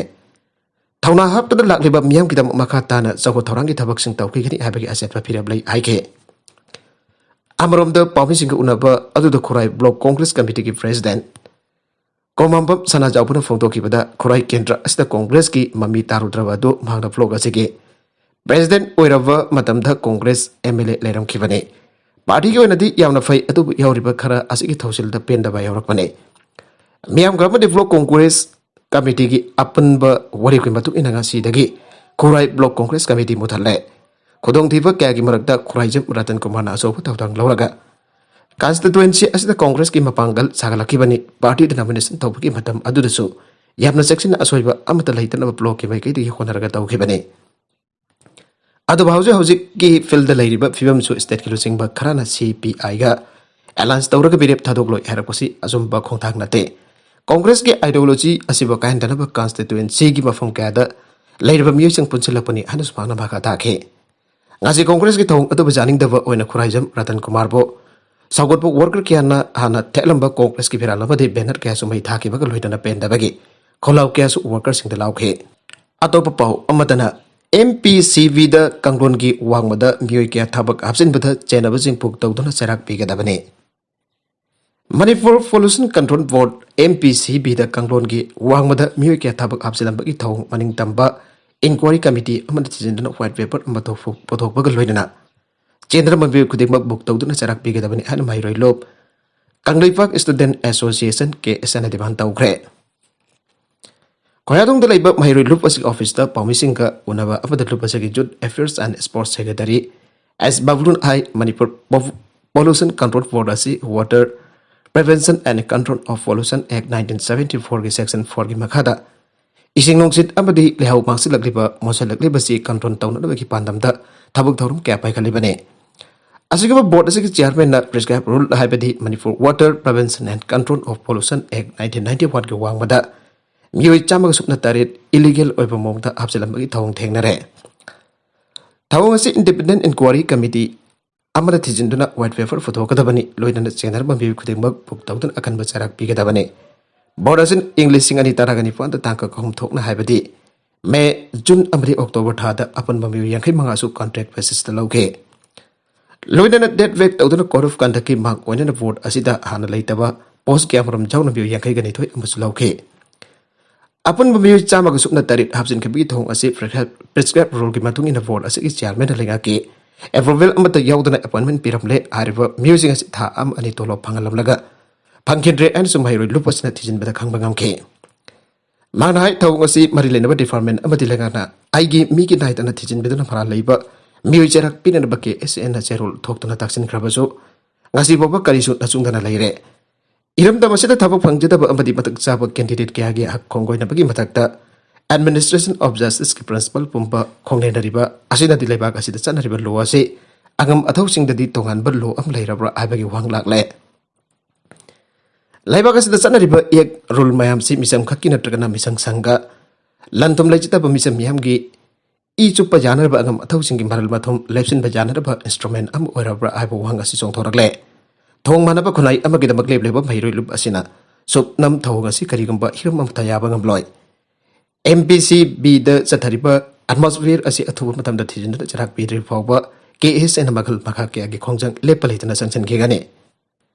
ꯊꯧꯅꯥ ꯍꯥꯞꯇꯨꯅ ꯂꯥꯛꯂꯤꯕ ꯃꯤꯌꯥꯝꯒꯤꯗꯃꯛ ꯃꯈꯥ ꯇꯥꯅ ꯆꯥꯎꯈꯠ ꯊꯧꯔꯥꯡꯒꯤ ꯊꯕꯛꯁꯤꯡ ꯇꯧꯈꯤꯒꯅꯤ ꯍꯥꯏꯕꯒꯤ ꯑꯆꯦꯠꯄ ꯐꯤꯔꯦꯞ ꯂꯩ ꯍꯥꯏꯈꯤ꯫ ꯑꯃꯔꯣꯝꯗ ꯄꯥꯎꯃꯤꯁꯤꯡꯒ ꯎꯅꯕ ꯑꯗꯨꯗ ꯈꯨꯔꯥꯏ ꯕ꯭ꯂꯣꯛ ꯀꯣꯡꯒ꯭ꯔꯦꯁ ꯀꯃꯤꯇꯤꯒꯤ ꯄ꯭ꯔꯦꯁꯤꯗꯦꯟꯠ ꯀꯣꯃꯥꯝꯕꯝ ꯁꯅꯥꯖꯥꯎꯕꯅ ꯐꯣꯡꯗꯣꯛꯈꯤꯕꯗ ꯈꯨꯔꯥꯏ ꯀꯦꯟꯗ꯭ꯔ ꯑꯁꯤꯗ ꯀꯣꯡꯒ꯭ꯔꯦꯁꯀꯤ ꯃꯃꯤ ꯇꯥꯔꯨꯗ꯭ꯔꯕ ꯑꯗꯨ ꯃꯍꯥꯛꯅ ꯕ꯭ꯂꯣꯛ ꯑꯁꯤꯒꯤ ꯄ꯭ꯔꯦꯁꯤꯗꯦꯟꯠ ꯑꯣꯏꯔꯕ ꯃꯇꯝꯗ ꯀꯣꯡꯒ꯭ꯔꯦꯁ ꯑꯦꯝ ꯑꯦꯜ ꯑꯦ ꯂꯩꯔꯝꯈꯤꯕꯅꯤ꯫ ꯄꯥꯔꯇꯤꯒꯤ ꯑꯣꯏꯅꯗꯤ ꯌꯥꯝꯅ ꯐꯩ, ꯑꯗꯨꯕꯨ ꯌꯥꯎꯔꯤꯕ ꯈꯔ ꯑꯁꯤꯒꯤ ꯊꯧꯁꯤꯜꯗ ꯄꯦꯟꯗꯕ ꯌꯥꯎꯔꯛꯄꯅꯤ꯫ ꯃꯤꯌꯥꯝ ꯈꯔ ꯑꯃꯗꯤ ꯕ꯭ꯂꯣꯛ ꯀꯣꯡꯒ꯭ꯔꯦꯁ ꯀꯃꯤꯇꯤꯒꯤ ꯑꯄꯨꯟꯕ ꯋꯥꯔꯦꯞꯀꯤ ꯃꯇꯨꯡ ꯏꯟꯅ ꯉꯁꯤꯗꯒꯤ ꯈꯨꯔꯥꯏ ꯕ꯭ꯂꯣꯛ ꯀꯣꯡꯒ꯭ꯔꯦꯁ ꯀꯃꯤꯇꯤ ꯃꯨꯊꯠꯂꯦ꯫ ꯈꯨꯗꯣꯡꯊꯤꯕ ꯀꯌꯥꯒꯤ ꯃꯔꯛꯇ ꯈꯨꯔꯥꯏꯖꯝ ꯔꯇꯟ ꯀꯨꯃꯥꯔꯅ ꯑꯆꯧꯕ ꯊꯧꯗꯥꯡ ꯂꯧꯔꯒ ꯀꯟꯁꯇꯤꯇ꯭ꯋꯦꯟꯁꯤ ꯑꯁꯤꯗ ꯀꯣꯡꯒ꯭ꯔꯦꯁꯀꯤ ꯃꯄꯥꯡꯒꯜ ꯁꯥꯒꯠꯂꯛꯈꯤꯕꯅꯤ꯫ ꯄꯥꯔꯇꯤꯗ ꯅꯣꯃꯤꯅꯦꯁꯟ ꯇꯧꯕꯒꯤ ꯃꯇꯝ ꯑꯗꯨꯗꯁꯨ ꯌꯥꯝꯅ ꯆꯦꯛꯁꯤꯟꯅ ꯑꯁꯣꯏꯕ ꯑꯃꯠꯇ ꯂꯩꯇꯅꯕ ꯕ꯭ꯂꯣꯛꯀꯤ ꯃꯥꯏꯀꯩꯗꯒꯤ ꯍꯣꯠꯅꯔꯒ ꯇꯧꯈꯤꯕꯅꯤ꯫ ꯑꯗꯨꯕꯨ ꯍꯧꯖꯤꯛ ꯍꯧꯖꯤꯛꯀꯤ ꯐꯤꯜꯗ ꯂꯩꯔꯤꯕ ꯐꯤꯕꯝꯁꯨ ꯁ꯭ꯇꯦꯠꯀꯤ ꯂꯨꯆꯤꯡꯕ ꯈꯔꯅ ꯁꯤ ꯄꯤ ꯑꯥꯏꯒ ꯑꯦꯂꯥꯏꯟꯁ ꯇꯧꯔꯒ ꯃꯤꯔꯦꯞ ꯊꯥꯗꯣꯛꯂꯣꯏ ꯍꯥꯏꯔꯛꯄꯁꯤ ꯑꯆꯨꯝꯕ ꯈꯣꯡꯊꯥꯡ ꯅꯠꯇꯦ꯫ ꯀꯣꯡꯒ꯭ꯔꯦꯁꯀꯤ ꯑꯥꯏꯗꯤꯌꯣꯂꯣꯖꯤ ꯑꯁꯤꯕꯨ ꯀꯥꯏꯍꯟꯗꯅꯕ ꯀꯟꯁꯇꯤꯇ꯭ꯋꯦꯟꯁꯤꯒꯤ ꯃꯐꯝ ꯀꯌꯥꯗ ꯂꯩꯔꯤꯕ ꯃꯤꯑꯣꯏꯁꯤꯡ ꯄꯨꯟꯁꯤꯜꯂꯛꯄꯅꯤ ꯍꯥꯏꯅꯁꯨ ꯃꯍꯥꯛꯅ ꯃꯈꯥ ꯇꯥꯈꯤ꯫ ꯉꯁꯤ ꯀꯣꯡꯒ꯭ꯔꯦꯁꯀꯤ ꯊꯧꯑꯣꯡ ꯑꯗꯨꯕꯨ ꯌꯥꯅꯤꯡꯗꯕ ꯑꯣꯏꯅ ꯈꯨꯔꯥꯏꯖꯝ ꯔꯇꯟ ꯀꯨꯃꯥꯔꯕꯨ ꯁꯧꯒꯠꯄ ꯋꯥꯔꯀꯔ ꯀꯌꯥꯅ ꯍꯥꯟꯅ ꯊꯦꯠꯂꯝꯕ ꯀꯣꯡꯒ꯭ꯔꯦꯁꯀꯤ ꯐꯤꯔꯥꯜ ꯑꯃꯗꯤ ꯕꯦꯅꯔ ꯀꯌꯥꯁꯨ ꯃꯩ ꯊꯥꯈꯤꯕꯒ ꯂꯣꯏꯅꯅ ꯄꯦꯟꯗꯕꯒꯤ ꯈꯣꯜꯂꯥꯎ ꯀꯌꯥꯁꯨ ꯋꯥꯔꯀꯔꯁꯤꯡꯗ ꯂꯥꯎꯈꯤ꯫ ꯑꯇꯣꯞꯄ ꯄꯥꯎ ꯑꯃꯗꯅ, ꯑꯦꯝ ꯄꯤ ꯁꯤ ꯕꯤꯗ ꯀꯥꯡꯂꯣꯟꯒꯤ ꯋꯥꯡꯃꯗ ꯃꯤꯑꯣꯏ ꯀꯌꯥ ꯊꯕꯛ ꯍꯥꯞꯆꯤꯟꯕꯗ ꯆꯦꯟꯅꯕꯁꯤꯡ ꯄꯨꯛ ꯇꯧꯗꯨꯅ ꯆꯩꯔꯥꯛ ꯄꯤꯒꯗꯕꯅꯤ꯫ ꯃꯅꯤꯄꯨꯔ ꯄꯣꯂꯨꯁꯟ ꯀꯟꯇ꯭ꯔꯣꯜ ꯕꯣꯔꯗ, ꯑꯦꯝ ꯄꯤ ꯁꯤ ꯕꯤꯗ ꯀꯥꯡꯂꯣꯟꯒꯤ ꯋꯥꯡꯃꯗ ꯃꯤꯑꯣꯏ ꯀꯌꯥ ꯊꯕꯛ ꯍꯥꯞꯆꯤꯜꯂꯝꯕꯒꯤ ꯊꯧꯑꯣꯡ ꯃꯅꯤꯡ ꯇꯝꯕ ꯏꯟꯀ꯭ꯋꯥꯔꯤ ꯀꯃꯤꯇꯤ ꯑꯃꯅ ꯊꯤꯖꯤꯟꯗꯨꯅ ꯋꯥꯏꯠ ꯄꯦꯄꯔ ꯑꯃ ꯄꯨꯊꯣꯛ-, ꯄꯨꯊꯣꯛꯄꯒ ꯂꯣꯏꯅꯅ ꯆꯦꯟꯗ꯭ꯔ ꯃꯤꯑꯣꯏ ꯈꯨꯗꯤꯡꯃꯛ ꯕꯨꯛ ꯇꯧꯗꯨꯅ ꯆꯩꯔꯥꯛ ꯄꯤꯒꯗꯕꯅꯤ ꯍꯥꯏꯅ ꯃꯍꯩꯔꯣꯏ ꯂꯨꯞ ꯀꯪꯂꯩꯄꯥꯛ ꯁ꯭ꯇꯨꯗꯦꯟꯠ ꯑꯦꯁꯣꯁꯤꯌꯦꯁꯟ, ꯀꯦ ꯑꯦꯁ ꯑꯦꯅ ꯗꯤꯃꯥꯟ ꯇꯧꯈ꯭ꯔꯦ꯫ ꯈꯣꯌꯥꯗꯣꯡꯗ ꯂꯩꯕ ꯃꯍꯩꯔꯣꯏ ꯂꯨꯞ ꯑꯁꯤꯒꯤ ꯑꯣꯐꯤꯁꯇ ꯄꯥꯎꯃꯤꯁꯤꯡꯒ ꯎꯅꯕ ꯑꯃꯗ ꯂꯨꯞ ꯑꯁꯤꯒꯤ Youth Affairs and Sports Secretary ꯑꯦꯁ ꯕꯕꯂꯨꯟ ꯍꯥꯏ, ꯃꯅꯤꯄꯨꯔ ꯄꯣ-, Pollution Control Board ꯑꯁꯤ Water Prevention and Control of Pollution Act nineteen seventy four ꯒꯤ section four ꯒꯤ ꯃꯈꯥꯗ ꯏꯁꯤꯡ ꯅꯨꯡꯁꯤꯠ ꯑꯃꯗꯤ ꯂꯩꯍꯥꯎ ꯃꯥꯡꯁꯤꯜꯂꯛꯂꯤꯕ, ꯃꯣꯠꯁꯤꯜꯂꯛꯂꯤꯕꯁꯤ ꯀꯟꯇ꯭ꯔꯣꯜ ꯇꯧꯅꯅꯕꯒꯤ ꯄꯥꯟꯗꯝꯗ ꯊꯕꯛ ꯊꯧꯔꯝ ꯀꯌꯥ ꯄꯥꯏꯈꯠꯂꯤꯕꯅꯤ꯫ ꯑꯁꯤꯒꯨꯝꯕ ꯕꯣꯔꯗ ꯑꯁꯤꯒꯤ ꯆꯤꯌꯥꯔꯃꯦꯟꯅ ꯄ꯭ꯔꯤꯁꯀ꯭ꯔꯥꯏꯕ ꯔꯨꯜ ꯍꯥꯏꯕꯗꯤ Manipur Water Prevention and Control of Pollution Act nineteen ninety one ꯒꯤ ꯋꯥꯡꯃꯗ ꯃꯤꯑꯣꯏ ꯆꯥꯝꯃꯒ ꯁꯨꯞꯅ ꯇꯔꯦꯠ ꯏꯂꯤꯒꯦꯜ ꯑꯣꯏꯕ ꯃꯑꯣꯡꯗ ꯍꯥꯞꯆꯤꯜꯂꯝꯕꯒꯤ ꯊꯧꯑꯣꯡ ꯊꯦꯡꯅꯔꯦ꯫ ꯊꯧꯑꯣꯡ ꯑꯁꯤ ꯏꯟꯗꯤꯄꯦꯟꯗꯦꯟ ꯏꯟꯀ꯭ꯋꯥꯔꯤ ꯀꯃꯤꯇꯤ ꯑꯃꯗ ꯊꯤꯖꯤꯟꯗꯨꯅ ꯋꯥꯏꯠ ꯄꯦꯄꯔ ꯄꯨꯊꯣꯛꯀꯗꯕꯅꯤ, ꯂꯣꯏꯅꯅ ꯆꯦꯟꯅꯔꯕ ꯃꯤꯑꯣꯏ ꯈꯨꯗꯤꯡꯃꯛ ꯕꯨꯛ ꯇꯧꯗꯨꯅ ꯑꯀꯟꯕ ꯆꯩꯔꯥꯛ ꯄꯤꯒꯗꯕꯅꯤ꯫ ꯕꯣꯔꯗ ꯑꯁꯤꯅ ꯏꯪ ꯂꯤꯁꯤꯡ ꯑꯅꯤ ꯇꯔꯥꯒ ꯅꯤꯄꯥꯟꯗ ꯇꯥꯡ ꯀꯨꯟꯍꯨꯝ ꯊꯣꯛꯅ ꯍꯥꯏꯕꯗꯤ ꯃꯦ, ꯖꯨꯟ ꯑꯃꯗꯤ ꯑꯣꯛꯇꯣꯕꯔ ꯊꯥꯗ ꯑꯄꯨꯟꯕ ꯃꯤꯑꯣꯏ ꯌꯥꯡꯈꯩ ꯃꯉꯥꯁꯨ ꯀꯟꯇ꯭ꯔꯦꯛ ꯕꯦꯁꯤꯁꯇ ꯂꯧꯈꯤ꯫ ꯂꯣꯏꯅꯅ ꯗꯦꯠ ꯕ꯭ꯔꯦꯛ ꯇꯧꯗꯨꯅ Code of Conductꯀꯤ ꯃꯥꯡ ꯑꯣꯏꯅꯅ ꯕꯣꯔꯗ ꯑꯁꯤꯗ ꯍꯥꯟꯅ ꯂꯩꯇꯕ ꯄꯣꯁ ꯀꯌꯥꯃꯔꯨꯝ ꯌꯥꯎꯅ ꯃꯤꯑꯣꯏ ꯌꯥꯡꯈꯩꯒ ꯅꯤꯊꯣꯏ ꯑꯃꯁꯨ ꯂꯧꯈꯤ꯫ ꯑꯄꯨꯟꯕ ꯃꯤꯑꯣꯏ ꯆꯥꯝꯃꯒ ꯁꯨꯞꯅ ꯇꯔꯦꯠ ꯍꯥꯞꯆꯤꯟꯈꯤꯕꯒꯤ ꯊꯧꯑꯣꯡ ꯑꯁꯤ prescribe rule ꯒꯤ ꯃꯇꯨꯡ ꯏꯟꯅ board ꯑꯁꯤꯒꯤ chairman ꯅ ꯂꯩꯉꯥꯛꯀꯤ approval ꯑꯃꯠꯇ ꯌꯥꯎꯗꯅ appointment ꯄꯤꯔꯝꯂꯦ꯫ ꯍꯥꯏꯔꯤꯕ ꯃꯤꯑꯣꯏꯁꯤꯡ ꯑꯁꯤ ꯊꯥ ꯑꯃ ꯑꯅꯤ ꯇꯣꯂꯣꯞ ꯐꯪꯍꯜꯂꯝꯂꯒ ꯐꯪꯈꯤꯗ꯭ꯔꯦ ꯍꯥꯏꯅꯁꯨ ꯃꯍꯩꯔꯣꯏ ꯂꯨꯞ ꯑꯁꯤꯅ ꯊꯤꯖꯤꯟꯕꯗ ꯈꯪꯕ ꯉꯝꯈꯤ꯫ ꯃꯍꯥꯛꯅ ꯍꯥꯏ, ꯊꯧꯑꯣꯡ ꯑꯁꯤ ꯃꯔꯤ ꯂꯩꯅꯕ department ꯑꯃꯗꯤ ꯂꯩꯉꯥꯛꯅ ꯑꯩꯒꯤ ꯃꯤꯒꯤ ꯅꯥꯏꯗꯅ ꯊꯤꯖꯤꯟꯕꯤꯗꯨꯅ ꯃꯔꯥꯜ ꯂꯩꯕ ꯃꯤꯑꯣꯏ ꯆꯩꯔꯥꯛ ꯄꯤꯅꯅꯕ KSAN ꯅ ꯆꯦꯔꯣꯜ ꯊꯣꯛꯇꯨꯅ ꯇꯥꯛꯁꯤꯟꯈ꯭ꯔꯕꯁꯨ ꯉꯁꯤ ꯐꯥꯎꯕ ꯀꯔꯤꯁꯨ ꯅꯆꯨꯡꯗꯅ ꯂꯩꯔꯦ꯫ ꯏꯔꯝꯗꯝ ꯑꯁꯤꯗ ꯊꯕꯛ ꯐꯪꯖꯗꯕ ꯑꯃꯗꯤ ꯃꯇꯤꯛ ꯆꯥꯕ candidate ꯀꯌꯥꯒꯤ ꯍꯛ ꯈꯣꯡꯒꯣꯏꯅꯕꯒꯤ ꯃꯊꯛꯇ Administration of Justice ꯀꯤ principle ꯄꯨꯝꯕ ꯈꯣꯡꯅꯩꯅꯔꯤꯕ ꯑꯁꯤꯅꯗꯤ ꯂꯩꯕꯥꯛ ꯑꯁꯤꯗ ꯆꯠꯅꯔꯤꯕ law ꯑꯁꯤ ꯑꯉꯝ ꯑꯊꯧꯁꯤꯡꯗꯗꯤ ꯇꯣꯉꯥꯟꯕ law ꯑꯃ ꯂꯩꯔꯕ꯭ꯔꯥ ꯍꯥꯏꯕꯒꯤ ꯋꯥꯍꯪ ꯂꯥꯛꯂꯦ꯫ ꯂꯩꯕꯥꯛ ꯑꯁꯤꯗ ꯆꯠꯅꯔꯤꯕ act, rule ꯃꯌꯥꯝꯁꯤ ꯃꯤꯆꯝ ꯈꯛꯀꯤ ꯅꯠꯇ꯭ꯔꯒꯅ ꯃꯤꯆꯪ ꯁꯪꯒ ꯂꯟ ꯊꯨꯝ ꯂꯩꯖꯗꯕ ꯃꯤꯆꯝ ꯃꯤꯌꯥꯝꯒꯤ ꯏ ꯆꯨꯞꯄ ꯌꯥꯅꯅꯕ ꯑꯉꯝ ꯑꯊꯧꯁꯤꯡꯒꯤ ꯃꯔꯜ ꯃꯊꯨꯝ ꯂꯦꯞꯁꯤꯟꯕ ꯌꯥꯅꯅꯕ instrument ꯑꯃ ꯑꯣꯏꯔꯕ꯭ꯔꯥ ꯍꯥꯏꯕ ꯋꯥꯍꯪ ꯑꯁꯤ ꯆꯣꯡꯊꯣꯔꯛꯂꯦ꯫ ꯊꯧꯑꯣꯡ ꯃꯥꯟꯅꯕ ꯈꯨꯟꯅꯥꯏ ꯑꯃꯒꯤꯗꯃꯛ ꯂꯦꯞꯂꯤꯕ ꯃꯍꯩꯔꯣꯏ ꯂꯨꯞ ꯑꯁꯤꯅ ꯁꯨꯞꯅꯝ ꯊꯧꯑꯣꯡ ꯑꯁꯤ ꯀꯔꯤꯒꯨꯝꯕ ꯍꯤꯔꯝ ꯑꯃꯠꯇ ꯌꯥꯕ ꯉꯝꯂꯣꯏ꯫ MPCB ꯗ ꯆꯠꯊꯔꯤꯕ atmosphere ꯑꯁꯤ ꯑꯊꯨꯕ ꯃꯇꯝꯗ ꯊꯤꯖꯤꯟꯗꯨꯅ ꯆꯩꯔꯥꯛ ꯄꯤꯗ꯭ꯔꯤꯕ ꯐꯥꯎꯕ KSAN ꯅ ꯃꯈꯜ ꯃꯈꯥ ꯀꯌꯥꯒꯤ ꯈꯣꯡꯖꯪ ꯂꯦꯞꯄ ꯂꯩꯇꯅ ꯆꯪꯁꯤꯟꯈꯤꯒꯅꯤ꯫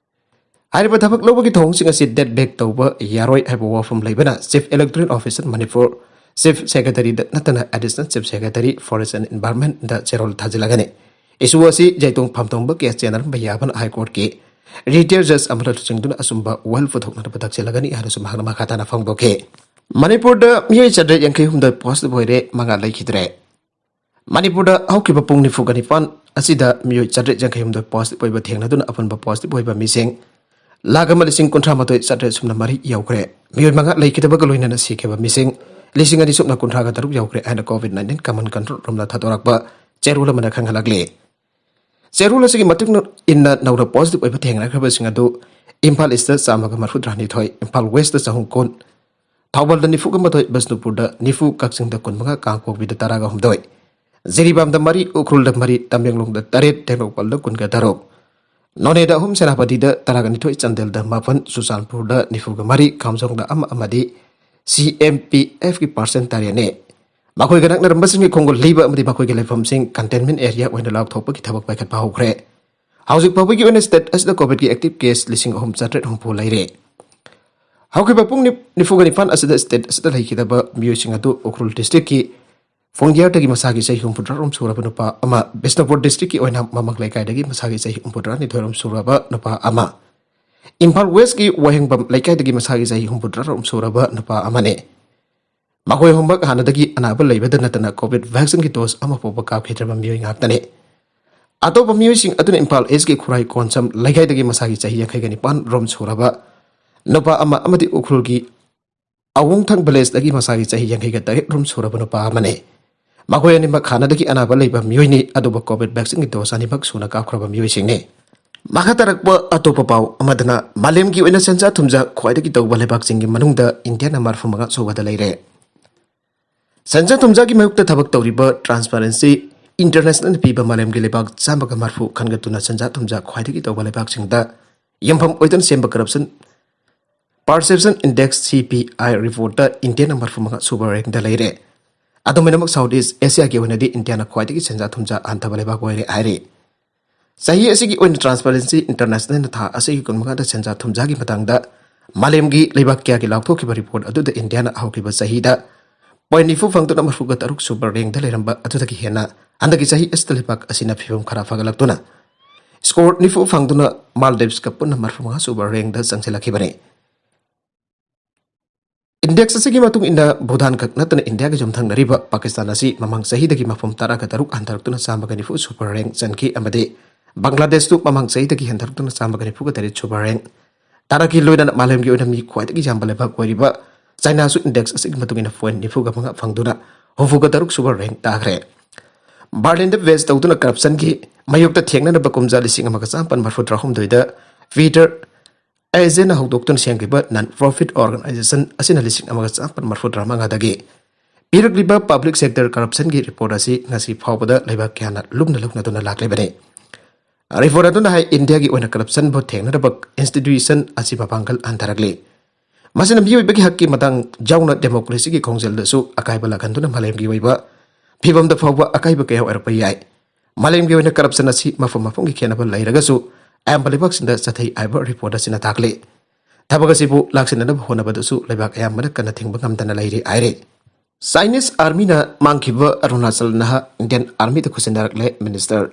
ꯍꯥꯏꯔꯤꯕ ꯊꯕꯛ ꯂꯧꯕꯒꯤ ꯊꯧꯑꯣꯡꯁꯤꯡ ꯑꯁꯤ date back ꯇꯧꯕ ꯌꯥꯔꯣꯏ ꯍꯥꯏꯕ ꯋꯥꯐꯝ ꯂꯩꯕꯅ Chief Electoral Officer Manipur, Chief Secretary ꯗ ꯅꯠꯇꯅ Additional Chief Secretary Forest and Environment ꯗ ꯆꯦꯔꯣꯜ ꯊꯥꯖꯤꯜꯂꯒꯅꯤ꯫ Issue ꯑꯁꯤ ꯌꯥꯏꯇꯣꯡ ꯐꯝꯇꯣꯡꯕ case ꯆꯦꯟꯅꯔꯝꯕ ꯌꯥꯕꯅ High Court ꯀꯤ retired judge ꯑꯃ ꯂꯨꯆꯤꯡꯗꯨꯅ ꯑꯆꯨꯝꯕ ꯋꯥꯌꯦꯜ ꯄꯨꯊꯣꯛꯅꯅꯕ ꯇꯛꯁꯤꯜꯂꯒꯅꯤ ꯍꯥꯏꯅꯁꯨ ꯃꯍꯥꯛꯅ ꯃꯈꯥ ꯇꯥꯅ ꯐꯣꯡꯗꯣꯛꯈꯤ꯫ ꯃꯅꯤꯄꯨꯔꯗ ꯃꯤꯑꯣꯏ ꯆꯥꯇ꯭ꯔꯦꯠ ꯌꯥꯡꯈꯩ ꯍꯨꯝꯗꯣꯏ positive ꯑꯣꯏꯔꯦ, ꯃꯉꯥ ꯂꯩꯈꯤꯗ꯭ꯔꯦ꯫ ꯃꯅꯤꯄꯨꯔꯗ ꯍꯧꯈꯤꯕ ꯄꯨꯡ ꯅꯤꯐꯨꯒ ꯅꯤꯄꯥꯟ ꯑꯁꯤꯗ ꯃꯤꯑꯣꯏ ꯆꯥꯇ꯭ꯔꯦꯠ ꯌꯥꯡꯈꯩ ꯍꯨꯝꯗꯣꯏ positive ꯑꯣꯏꯕ ꯊꯦꯡꯅꯗꯨꯅ ꯑꯄꯨꯟꯕ positive ꯑꯣꯏꯕ ꯃꯤꯁꯤꯡ ꯂꯥꯈ ꯑꯃ ꯂꯤꯁꯤꯡ ꯀꯨꯟꯊ꯭ꯔꯥ ꯃꯥꯊꯣꯏ ꯆꯥꯇ꯭ꯔꯦꯠ ꯁꯨꯞꯅ ꯃꯔꯤ ꯌꯧꯈ꯭ꯔꯦ꯫ ꯃꯤꯑꯣꯏ ꯃꯉꯥ ꯂꯩꯈꯤꯗꯕꯒ ꯂꯣꯏꯅꯅ ꯁꯤꯈꯤꯕ ꯃꯤꯁꯤꯡ ꯂꯤꯁꯤꯡ ꯑꯅꯤ ꯁꯨꯞꯅ ꯀꯨꯟꯊ꯭ꯔꯥꯒ ꯇꯔꯨꯛ ꯌꯧꯈ꯭ꯔꯦ ꯍꯥꯏꯅ COVID nineteen command control room ꯅ ꯊꯥꯗꯣꯔꯛꯄ ꯆꯦꯔꯣꯜ ꯑꯃꯅ ꯈꯪꯍꯜꯂꯛꯂꯤ꯫ ꯆꯦꯔꯣꯜ ꯑꯁꯤꯒꯤ ꯃꯇꯨꯡ ꯏꯟꯅ ꯅꯧꯅ positive ꯑꯣꯏꯕ ꯊꯦꯡꯅꯈ꯭ꯔꯕꯁꯤꯡ ꯑꯗꯨ ꯏꯝꯐꯥꯜ East ꯇ ꯆꯥꯝꯃꯒ ꯃꯔꯤꯐꯨꯇꯔꯥꯅꯤꯊꯣꯏ, ꯏꯝꯐꯥꯜ West ꯇ ꯆꯍꯨꯝ ꯀꯨꯟ, ꯊꯧꯕꯥꯜꯗ ꯅꯤꯐꯨꯒ ꯃꯥꯊꯣꯏ, ꯕꯤꯁꯅꯨꯄꯨꯔꯗ ꯅꯤꯐꯨ, ꯀꯛꯆꯤꯡꯗ ꯀꯨꯟꯃꯉꯥ, ꯀꯥꯡꯄꯣꯛꯄꯤꯗ ꯇꯔꯥꯒ ꯍꯨꯝꯗꯣꯏ, ꯖꯤꯔꯤꯕꯥꯝꯗ ꯃꯔꯤ, ꯎꯈ꯭ꯔꯨꯜꯗ ꯃꯔꯤ, ꯇꯃꯦꯡꯂꯣꯡꯗ ꯇꯔꯦꯠ, ꯇꯦꯡꯅꯧꯄꯜꯗ ꯀꯨꯟꯒ ꯇꯔꯨꯛ, ꯅꯣꯅꯦꯗ ꯑꯍꯨꯝ, ꯁꯦꯅꯥꯄꯇꯤꯗ ꯇꯔꯥꯒ ꯅꯤꯊꯣꯏ, ꯆꯥꯟꯗꯦꯜꯗ ꯃꯥꯄꯟ, ꯆꯨꯔꯆꯥꯟꯄꯨꯔꯗ ꯅꯤꯐꯨꯒ ꯃꯔꯤ, ꯈꯥꯝꯖꯣꯡꯗ ꯑꯃ ꯑꯃꯗꯤ CMPF ꯀꯤ percent ꯇꯔꯦꯠꯅꯤ꯫ ꯃꯈꯣꯏꯒ ꯅꯛꯅꯔꯝꯕꯁꯤꯡꯒꯤ ꯈꯣꯡꯒꯨꯜ ꯂꯤꯕ ꯑꯃꯗꯤ ꯃꯈꯣꯏꯒꯤ ꯂꯩꯐꯝꯁꯤꯡ containment area ꯑꯣꯏꯅ ꯂꯥꯎꯊꯣꯛꯄꯒꯤ ꯊꯕꯛ ꯄꯥꯏꯈꯠꯄ ꯍꯧꯈ꯭ꯔꯦ꯫ ꯍꯧꯖꯤꯛ ꯐꯥꯎꯕꯒꯤ ꯑꯣꯏꯅ state ꯑꯁꯤꯗ COVID ꯀꯤ active case ꯂꯤꯁꯤꯡ ꯑꯍꯨꯝ ꯆꯥꯇ꯭ꯔꯦꯠ ꯍꯨꯝꯐꯨ ꯂꯩꯔꯦ꯫ ꯍꯧꯈꯤꯕ ꯄꯨꯡ ꯅꯤꯐꯨꯒ ꯅꯤꯄꯥꯟ ꯑꯁꯤꯗ ꯁ꯭ꯇꯦꯠ ꯑꯁꯤꯗ ꯂꯩꯈꯤꯗꯕ ꯃꯤꯑꯣꯏꯁꯤꯡ ꯑꯗꯨ ꯎꯈ꯭ꯔꯨꯜ ꯗꯤꯁꯇ꯭ꯔꯤꯛꯀꯤ ꯐꯣꯡꯗꯤꯌꯥꯔꯗꯒꯤ ꯃꯁꯥꯒꯤ ꯆꯍꯤ ꯍꯨꯝꯐꯨꯇꯔꯥꯔꯣꯝ ꯁꯨꯔꯕ ꯅꯨꯄꯥ ꯑꯃ, ꯕꯤꯁꯅꯨꯄꯨꯔ ꯗꯤꯁꯇ꯭ꯔꯤꯛꯀꯤ ꯑꯣꯏꯅ ꯃꯃꯪ ꯂꯩꯀꯥꯏꯗꯒꯤ ꯃꯁꯥꯒꯤ ꯆꯍꯤ ꯍꯨꯝꯐꯨꯇꯔꯥꯅꯤꯊꯣꯏꯔꯣꯝ ꯁꯨꯔꯕ ꯅꯨꯄꯥ ꯑꯃ, ꯏꯝꯐꯥꯜ ꯋꯦꯁꯀꯤ ꯋꯥꯍꯦꯡꯕꯝ ꯂꯩꯀꯥꯏꯗꯒꯤ ꯃꯁꯥꯒꯤ ꯆꯍꯤ ꯍꯨꯝꯐꯨꯇꯔꯥꯔꯣꯝ ꯁꯨꯔꯕ ꯅꯨꯄꯥ ꯑꯃꯅꯤ꯫ ꯃꯈꯣꯏ ꯑꯍꯨꯝꯃꯛ ꯍꯥꯟꯅꯗꯒꯤ ꯑꯅꯥꯕ ꯂꯩꯕꯗ ꯅꯠꯇꯅ ꯀꯣꯚꯤꯗ ꯚꯦꯛꯁꯤꯟꯒꯤ ꯗꯣꯁ ꯑꯃ ꯐꯥꯎꯕ ꯀꯥꯞꯈꯤꯗ꯭ꯔꯕ ꯃꯤꯑꯣꯏ ꯉꯥꯛꯇꯅꯤ꯫ ꯑꯇꯣꯞꯄ ꯃꯤꯑꯣꯏꯁꯤꯡ ꯑꯗꯨꯅ ꯏꯝꯐꯥꯜ ꯏꯁꯀꯤ ꯈꯨꯔꯥꯏ ꯀꯣꯟꯁꯝ ꯂꯩꯀꯥꯏꯗꯒꯤ ꯃꯁꯥꯒꯤ ꯆꯍꯤ ꯌꯥꯡꯈꯩꯒ ꯅꯤꯄꯥꯟ ꯔꯣꯝ ꯁꯨꯔꯕ ꯅꯨꯄꯥ ꯑꯃ ꯑꯃꯗꯤ ꯎꯈ꯭ꯔꯨꯜꯒꯤ ꯑꯋꯣꯡꯊꯪ ꯚꯤꯂꯦꯖꯇꯒꯤ ꯃꯁꯥꯒꯤ ꯆꯍꯤ ꯌꯥꯡꯈꯩꯒ ꯇꯔꯦꯠ ꯔꯣꯝ ꯁꯨꯔꯕ ꯅꯨꯄꯥ ꯑꯃꯅꯤ꯫ ꯃꯈꯣꯏ ꯑꯅꯤꯃꯛ ꯍꯥꯟꯅꯗꯒꯤ ꯑꯅꯥꯕ ꯂꯩꯕ ꯃꯤꯑꯣꯏꯅꯤ, ꯑꯗꯨꯕꯨ ꯀꯣꯚꯤꯗ ꯚꯦꯛꯁꯤꯟꯒꯤ ꯗꯣꯁ ꯑꯅꯤꯃꯛ ꯁꯨꯅ ꯀꯥꯞꯈ꯭ꯔꯕ ꯃꯤꯑꯣꯏꯁꯤꯡꯅꯤ꯫ ꯃꯈꯥ ꯇꯥꯔꯛꯄ ꯑꯇꯣꯞꯄ ꯄꯥꯎ ꯑꯃꯗꯅ, ꯃꯥꯂꯦꯝꯒꯤ ꯑꯣꯏꯅ ꯁꯦꯟꯖꯥ ꯊꯨꯝꯖꯥ ꯈ꯭ꯋꯥꯏꯗꯒꯤ ꯇꯧꯕ ꯂꯩꯕꯥꯛꯁꯤꯡꯒꯤ ꯃꯅꯨꯡꯗ ꯏꯟꯗꯤꯌꯥꯅ ꯃꯔꯐꯨ ꯃꯉꯥ ꯁꯨꯕꯗ ꯂꯩꯔꯦ꯫ ꯁꯦꯟꯖꯥ ꯊꯨꯝꯖꯥꯒꯤ ꯃꯥꯌꯣꯛꯇ ꯊꯕꯛ ꯇꯧꯔꯤꯕ ꯇ꯭ꯔꯥꯟꯁꯄꯔꯦꯟꯁꯤ ꯏꯟꯇꯔꯅꯦꯁꯅꯦꯜꯅ ꯄꯤꯕ ꯃꯥꯂꯦꯝꯒꯤ ꯂꯩꯕꯥꯛ ꯆꯥꯝꯃꯒ ꯃꯔꯐꯨ ꯈꯟꯒꯠꯇꯨꯅ ꯁꯦꯟꯖꯥ ꯊꯨꯝꯖꯥ ꯈ꯭ꯋꯥꯏꯗꯒꯤ ꯇꯧꯕ ꯂꯩꯕꯥꯛꯁꯤꯡꯗ ꯌꯨꯝꯐꯝ ꯑꯣꯏꯗꯨꯅ ꯁꯦꯝꯕ ꯀꯔꯞꯁꯟ ꯄꯔꯁꯦꯞꯁꯟ ꯏꯟꯗꯦꯛꯁ, ꯁꯤ ꯄꯤ ꯑꯥꯏ, ꯔꯤꯄꯣꯔꯠꯇ ꯏꯟꯗꯤꯌꯥꯅ ꯃꯔꯐꯨ ꯃꯉꯥ ꯁꯨꯕ ꯔꯦꯡꯗ ꯂꯩꯔꯦ꯫ ꯑꯗꯨꯃꯥꯏꯅꯃꯛ ꯁꯥꯎꯠ ꯏꯁ ꯑꯦꯁꯤꯌꯥꯒꯤ ꯑꯣꯏꯅꯗꯤ ꯏꯟꯗꯤꯌꯥꯅ ꯈ꯭ꯋꯥꯏꯗꯒꯤ ꯁꯦꯟꯖꯥ ꯊꯨꯝꯖꯥ ꯍꯟꯊꯕ ꯂꯩꯕꯥꯛ ꯑꯣꯏꯔꯦ ꯍꯥꯏꯔꯤ꯫ ꯆꯍꯤ ꯑꯁꯤꯒꯤ ꯑꯣꯏꯅ ꯇ꯭ꯔꯥꯟꯁꯄꯔꯦꯟꯁꯤ ꯏꯟꯇꯔꯅꯦꯁꯅꯦꯜꯅ ꯊꯥ ꯑꯁꯤꯒꯤ ꯀꯨꯟꯃꯉꯥꯗ ꯁꯦꯟꯖꯥ ꯊꯨꯝꯖꯥꯒꯤ ꯃꯇꯥꯡꯗ ꯃꯥꯂꯦꯝꯒꯤ ꯂꯩꯕꯥꯛ ꯀꯌꯥꯒꯤ ꯂꯥꯎꯊꯣꯛꯈꯤꯕ ꯔꯤꯄꯣꯔꯠ ꯑꯗꯨꯗ ꯏꯟꯗꯤꯌꯥꯅ ꯍꯧꯈꯤꯕ ꯆꯍꯤꯗ ꯄꯣꯏꯟ ꯅꯤꯐꯨ ꯐꯪꯗꯨꯅ ꯃꯔꯐꯨꯒ ꯇꯔꯨꯛ ꯁꯨꯕ ꯔꯦꯡꯗ ꯂꯩꯔꯝꯕ ꯑꯗꯨꯗꯒꯤ ꯍꯦꯟꯅ ꯍꯟꯗꯛꯀꯤ ꯆꯍꯤ ꯑꯁꯤꯗ ꯂꯩꯕꯥꯛ ꯑꯁꯤꯅ ꯐꯤꯕꯝ ꯈꯔ ꯐꯒꯠꯂꯛꯇꯨꯅ ꯁ꯭ꯀꯣꯔ ꯅꯤꯐꯨ ꯐꯪꯗꯨꯅ ꯃꯥꯜꯗꯤꯞꯁꯀ ꯄꯨꯟꯅ ꯃꯔꯐꯨ ꯃꯉꯥ ꯁꯨꯕ ꯔꯦꯡꯗ ꯆꯪꯁꯤꯜꯂꯛꯈꯤꯕꯅꯤ꯫ ꯏꯟꯗꯦꯛꯁ ꯑꯁꯤꯒꯤ ꯃꯇꯨꯡ ꯏꯟꯅ ꯚꯨꯇꯥꯟ ꯈꯛ ꯅꯠꯇꯅ ꯏꯟꯗꯤꯌꯥꯒ ꯌꯨꯝꯊꯪꯅꯔꯤꯕ ꯄꯥꯀꯤꯁꯇꯥꯟ ꯑꯁꯤ ꯃꯃꯥꯡ ꯆꯍꯤꯗꯒꯤ ꯃꯐꯝ ꯇꯔꯥꯒ ꯇꯔꯨꯛ ꯍꯟꯊꯔꯛꯇꯨꯅ ꯆꯥꯝꯃꯒ ꯅꯤꯐꯨ ꯁꯨꯕ ꯔꯦꯡ ꯆꯟꯈꯤ ꯑꯃꯗꯤ ꯕꯪꯒ꯭ꯂꯥꯗꯦꯁꯇꯨ ꯃꯃꯥꯡ ꯆꯍꯤꯗꯒꯤ ꯍꯟꯊꯔꯛꯇꯨꯅ ꯆꯥꯝꯃꯒ ꯅꯤꯐꯨꯒ ꯇꯔꯦꯠ ꯁꯨꯕ ꯔꯦꯡ ꯇꯥꯔꯛꯀꯤ ꯂꯣꯏꯅꯅ ꯃꯥꯂꯦꯝꯒꯤ ꯑꯣꯏꯅ ꯃꯤ ꯈ꯭ꯋꯥꯏꯗꯒꯤ ꯌꯥꯝꯕ ꯂꯩꯕꯥꯛ ꯑꯣꯏꯔꯤꯕ ꯆꯥꯏꯅꯥꯁꯨ ꯏꯟꯗꯦꯛꯁ ꯑꯁꯤꯒꯤ ꯃꯇꯨꯡ ꯏꯟꯅ ꯄꯣꯏꯟ ꯅꯤꯐꯨꯒ ꯃꯉꯥ ꯐꯪꯗꯨꯅ ꯍꯨꯝꯐꯨꯒ ꯇꯔꯨꯛ ꯁꯨꯕ ꯔꯦꯡ ꯇꯥꯈ꯭ꯔꯦ꯫ ꯕꯔꯂꯤꯟꯗ ꯕꯦꯖ ꯇꯧꯗꯨꯅ ꯀꯔꯞꯁꯟꯒꯤ ꯃꯥꯌꯣꯛꯇ ꯊꯦꯡꯅꯅꯕ ꯀꯨꯝꯖꯥ ꯂꯤꯁꯤꯡ ꯑꯃꯒ ꯆꯥꯃꯥꯄꯟ ꯃꯔꯐꯨ ꯇꯔꯥꯍꯨꯝꯗꯣꯏꯗ ꯄꯤꯇꯔ ꯑꯦꯖꯦꯟꯅ ꯍꯧꯗꯣꯛꯇꯨꯅ ꯁꯦꯝꯈꯤꯕ ꯅꯟ ꯄ꯭ꯔꯣꯐꯤꯠ ꯑꯣꯔꯒꯅꯥꯏꯖꯦꯁꯟ ꯑꯁꯤꯅ ꯂꯤꯁꯤꯡ ꯑꯃꯒ ꯆꯥꯃꯥꯄꯟ ꯃꯔꯐꯨ ꯇꯔꯥꯃꯉꯥꯗꯒꯤ ꯄꯤꯔꯛꯂꯤꯕ ꯄꯕ꯭ꯂꯤꯛ ꯁꯦꯛꯇꯔ ꯀꯔꯞꯁꯟꯒꯤ ꯔꯤꯄꯣꯔꯠ ꯑꯁꯤ ꯉꯁꯤ ꯐꯥꯎꯕꯗ ꯂꯩꯕꯥꯛ ꯀꯌꯥꯅ ꯂꯨꯝꯅ ꯂꯧꯅꯗꯨꯅ ꯂꯥꯛꯂꯤꯕꯅꯤ꯫ ꯔꯤꯄꯣꯔꯠ ꯑꯗꯨꯅ ꯍꯥꯏ, ꯏꯟꯗꯤꯌꯥꯒꯤ ꯑꯣꯏꯅ ꯀꯔꯞꯁꯟꯕꯨ ꯊꯦꯡꯅꯅꯕ ꯏꯟꯁꯇꯤꯇ꯭ꯌꯨꯁꯟ ꯑꯁꯤ ꯃꯄꯥꯡꯒꯜ ꯍꯟꯊꯔꯛꯂꯤ꯫ ꯃꯁꯤꯅ ꯃꯤꯑꯣꯏꯕꯒꯤ ꯍꯛꯀꯤ ꯃꯇꯥꯡ ꯌꯥꯎꯅ ꯗꯦꯃꯣꯀ꯭ꯔꯦꯁꯤꯒꯤ ꯈꯣꯡꯖꯦꯜꯗꯁꯨ ꯑꯀꯥꯏꯕ ꯂꯥꯛꯍꯟꯗꯨꯅ ꯃꯥꯂꯦꯝꯒꯤ ꯑꯣꯏꯕ ꯐꯤꯕꯝꯗ ꯐꯥꯎꯕ ꯑꯀꯥꯏꯕ ꯀꯌꯥ ꯑꯣꯏꯔꯛꯄ ꯌꯥꯏ꯫ ꯃꯥꯂꯦꯝꯒꯤ ꯑꯣꯏꯅ ꯀꯔꯞꯁꯟ ꯑꯁꯤ ꯃꯐꯝ ꯃꯐꯝꯒꯤ ꯈꯦꯠꯅꯕ ꯂꯩꯔꯒꯁꯨ ꯑꯌꯥꯝꯕ ꯂꯩꯕꯥꯛꯁꯤꯡꯗ ꯆꯠꯊꯩ ꯍꯥꯏꯕ ꯔꯤꯄꯣꯔꯠ ꯑꯁꯤꯅ ꯇꯥꯛꯂꯤ꯫ ꯊꯕꯛ ꯑꯁꯤꯕꯨ ꯂꯥꯛꯁꯤꯟꯅꯅꯕ ꯍꯣꯠꯅꯕꯗꯁꯨ ꯂꯩꯕꯥꯛ ꯑꯌꯥꯝꯕꯅ ꯀꯟꯅ ꯊꯤꯡꯕ ꯉꯝꯗꯅ ꯂꯩꯔꯤ ꯍꯥꯏꯔꯤ꯫ ꯆꯥꯏꯅꯤꯁ ꯑꯥꯔꯃꯤꯅ ꯃꯥꯡꯈꯤꯕ ꯑꯔꯨꯅꯥꯆꯜ ꯅꯍꯥ ꯏꯟꯗꯤꯌꯟ ꯑꯥꯔꯃꯤꯗ ꯈꯨꯠꯁꯤꯟꯅꯔꯛꯂꯦ, ꯃꯤꯅꯤꯁꯇꯔ꯫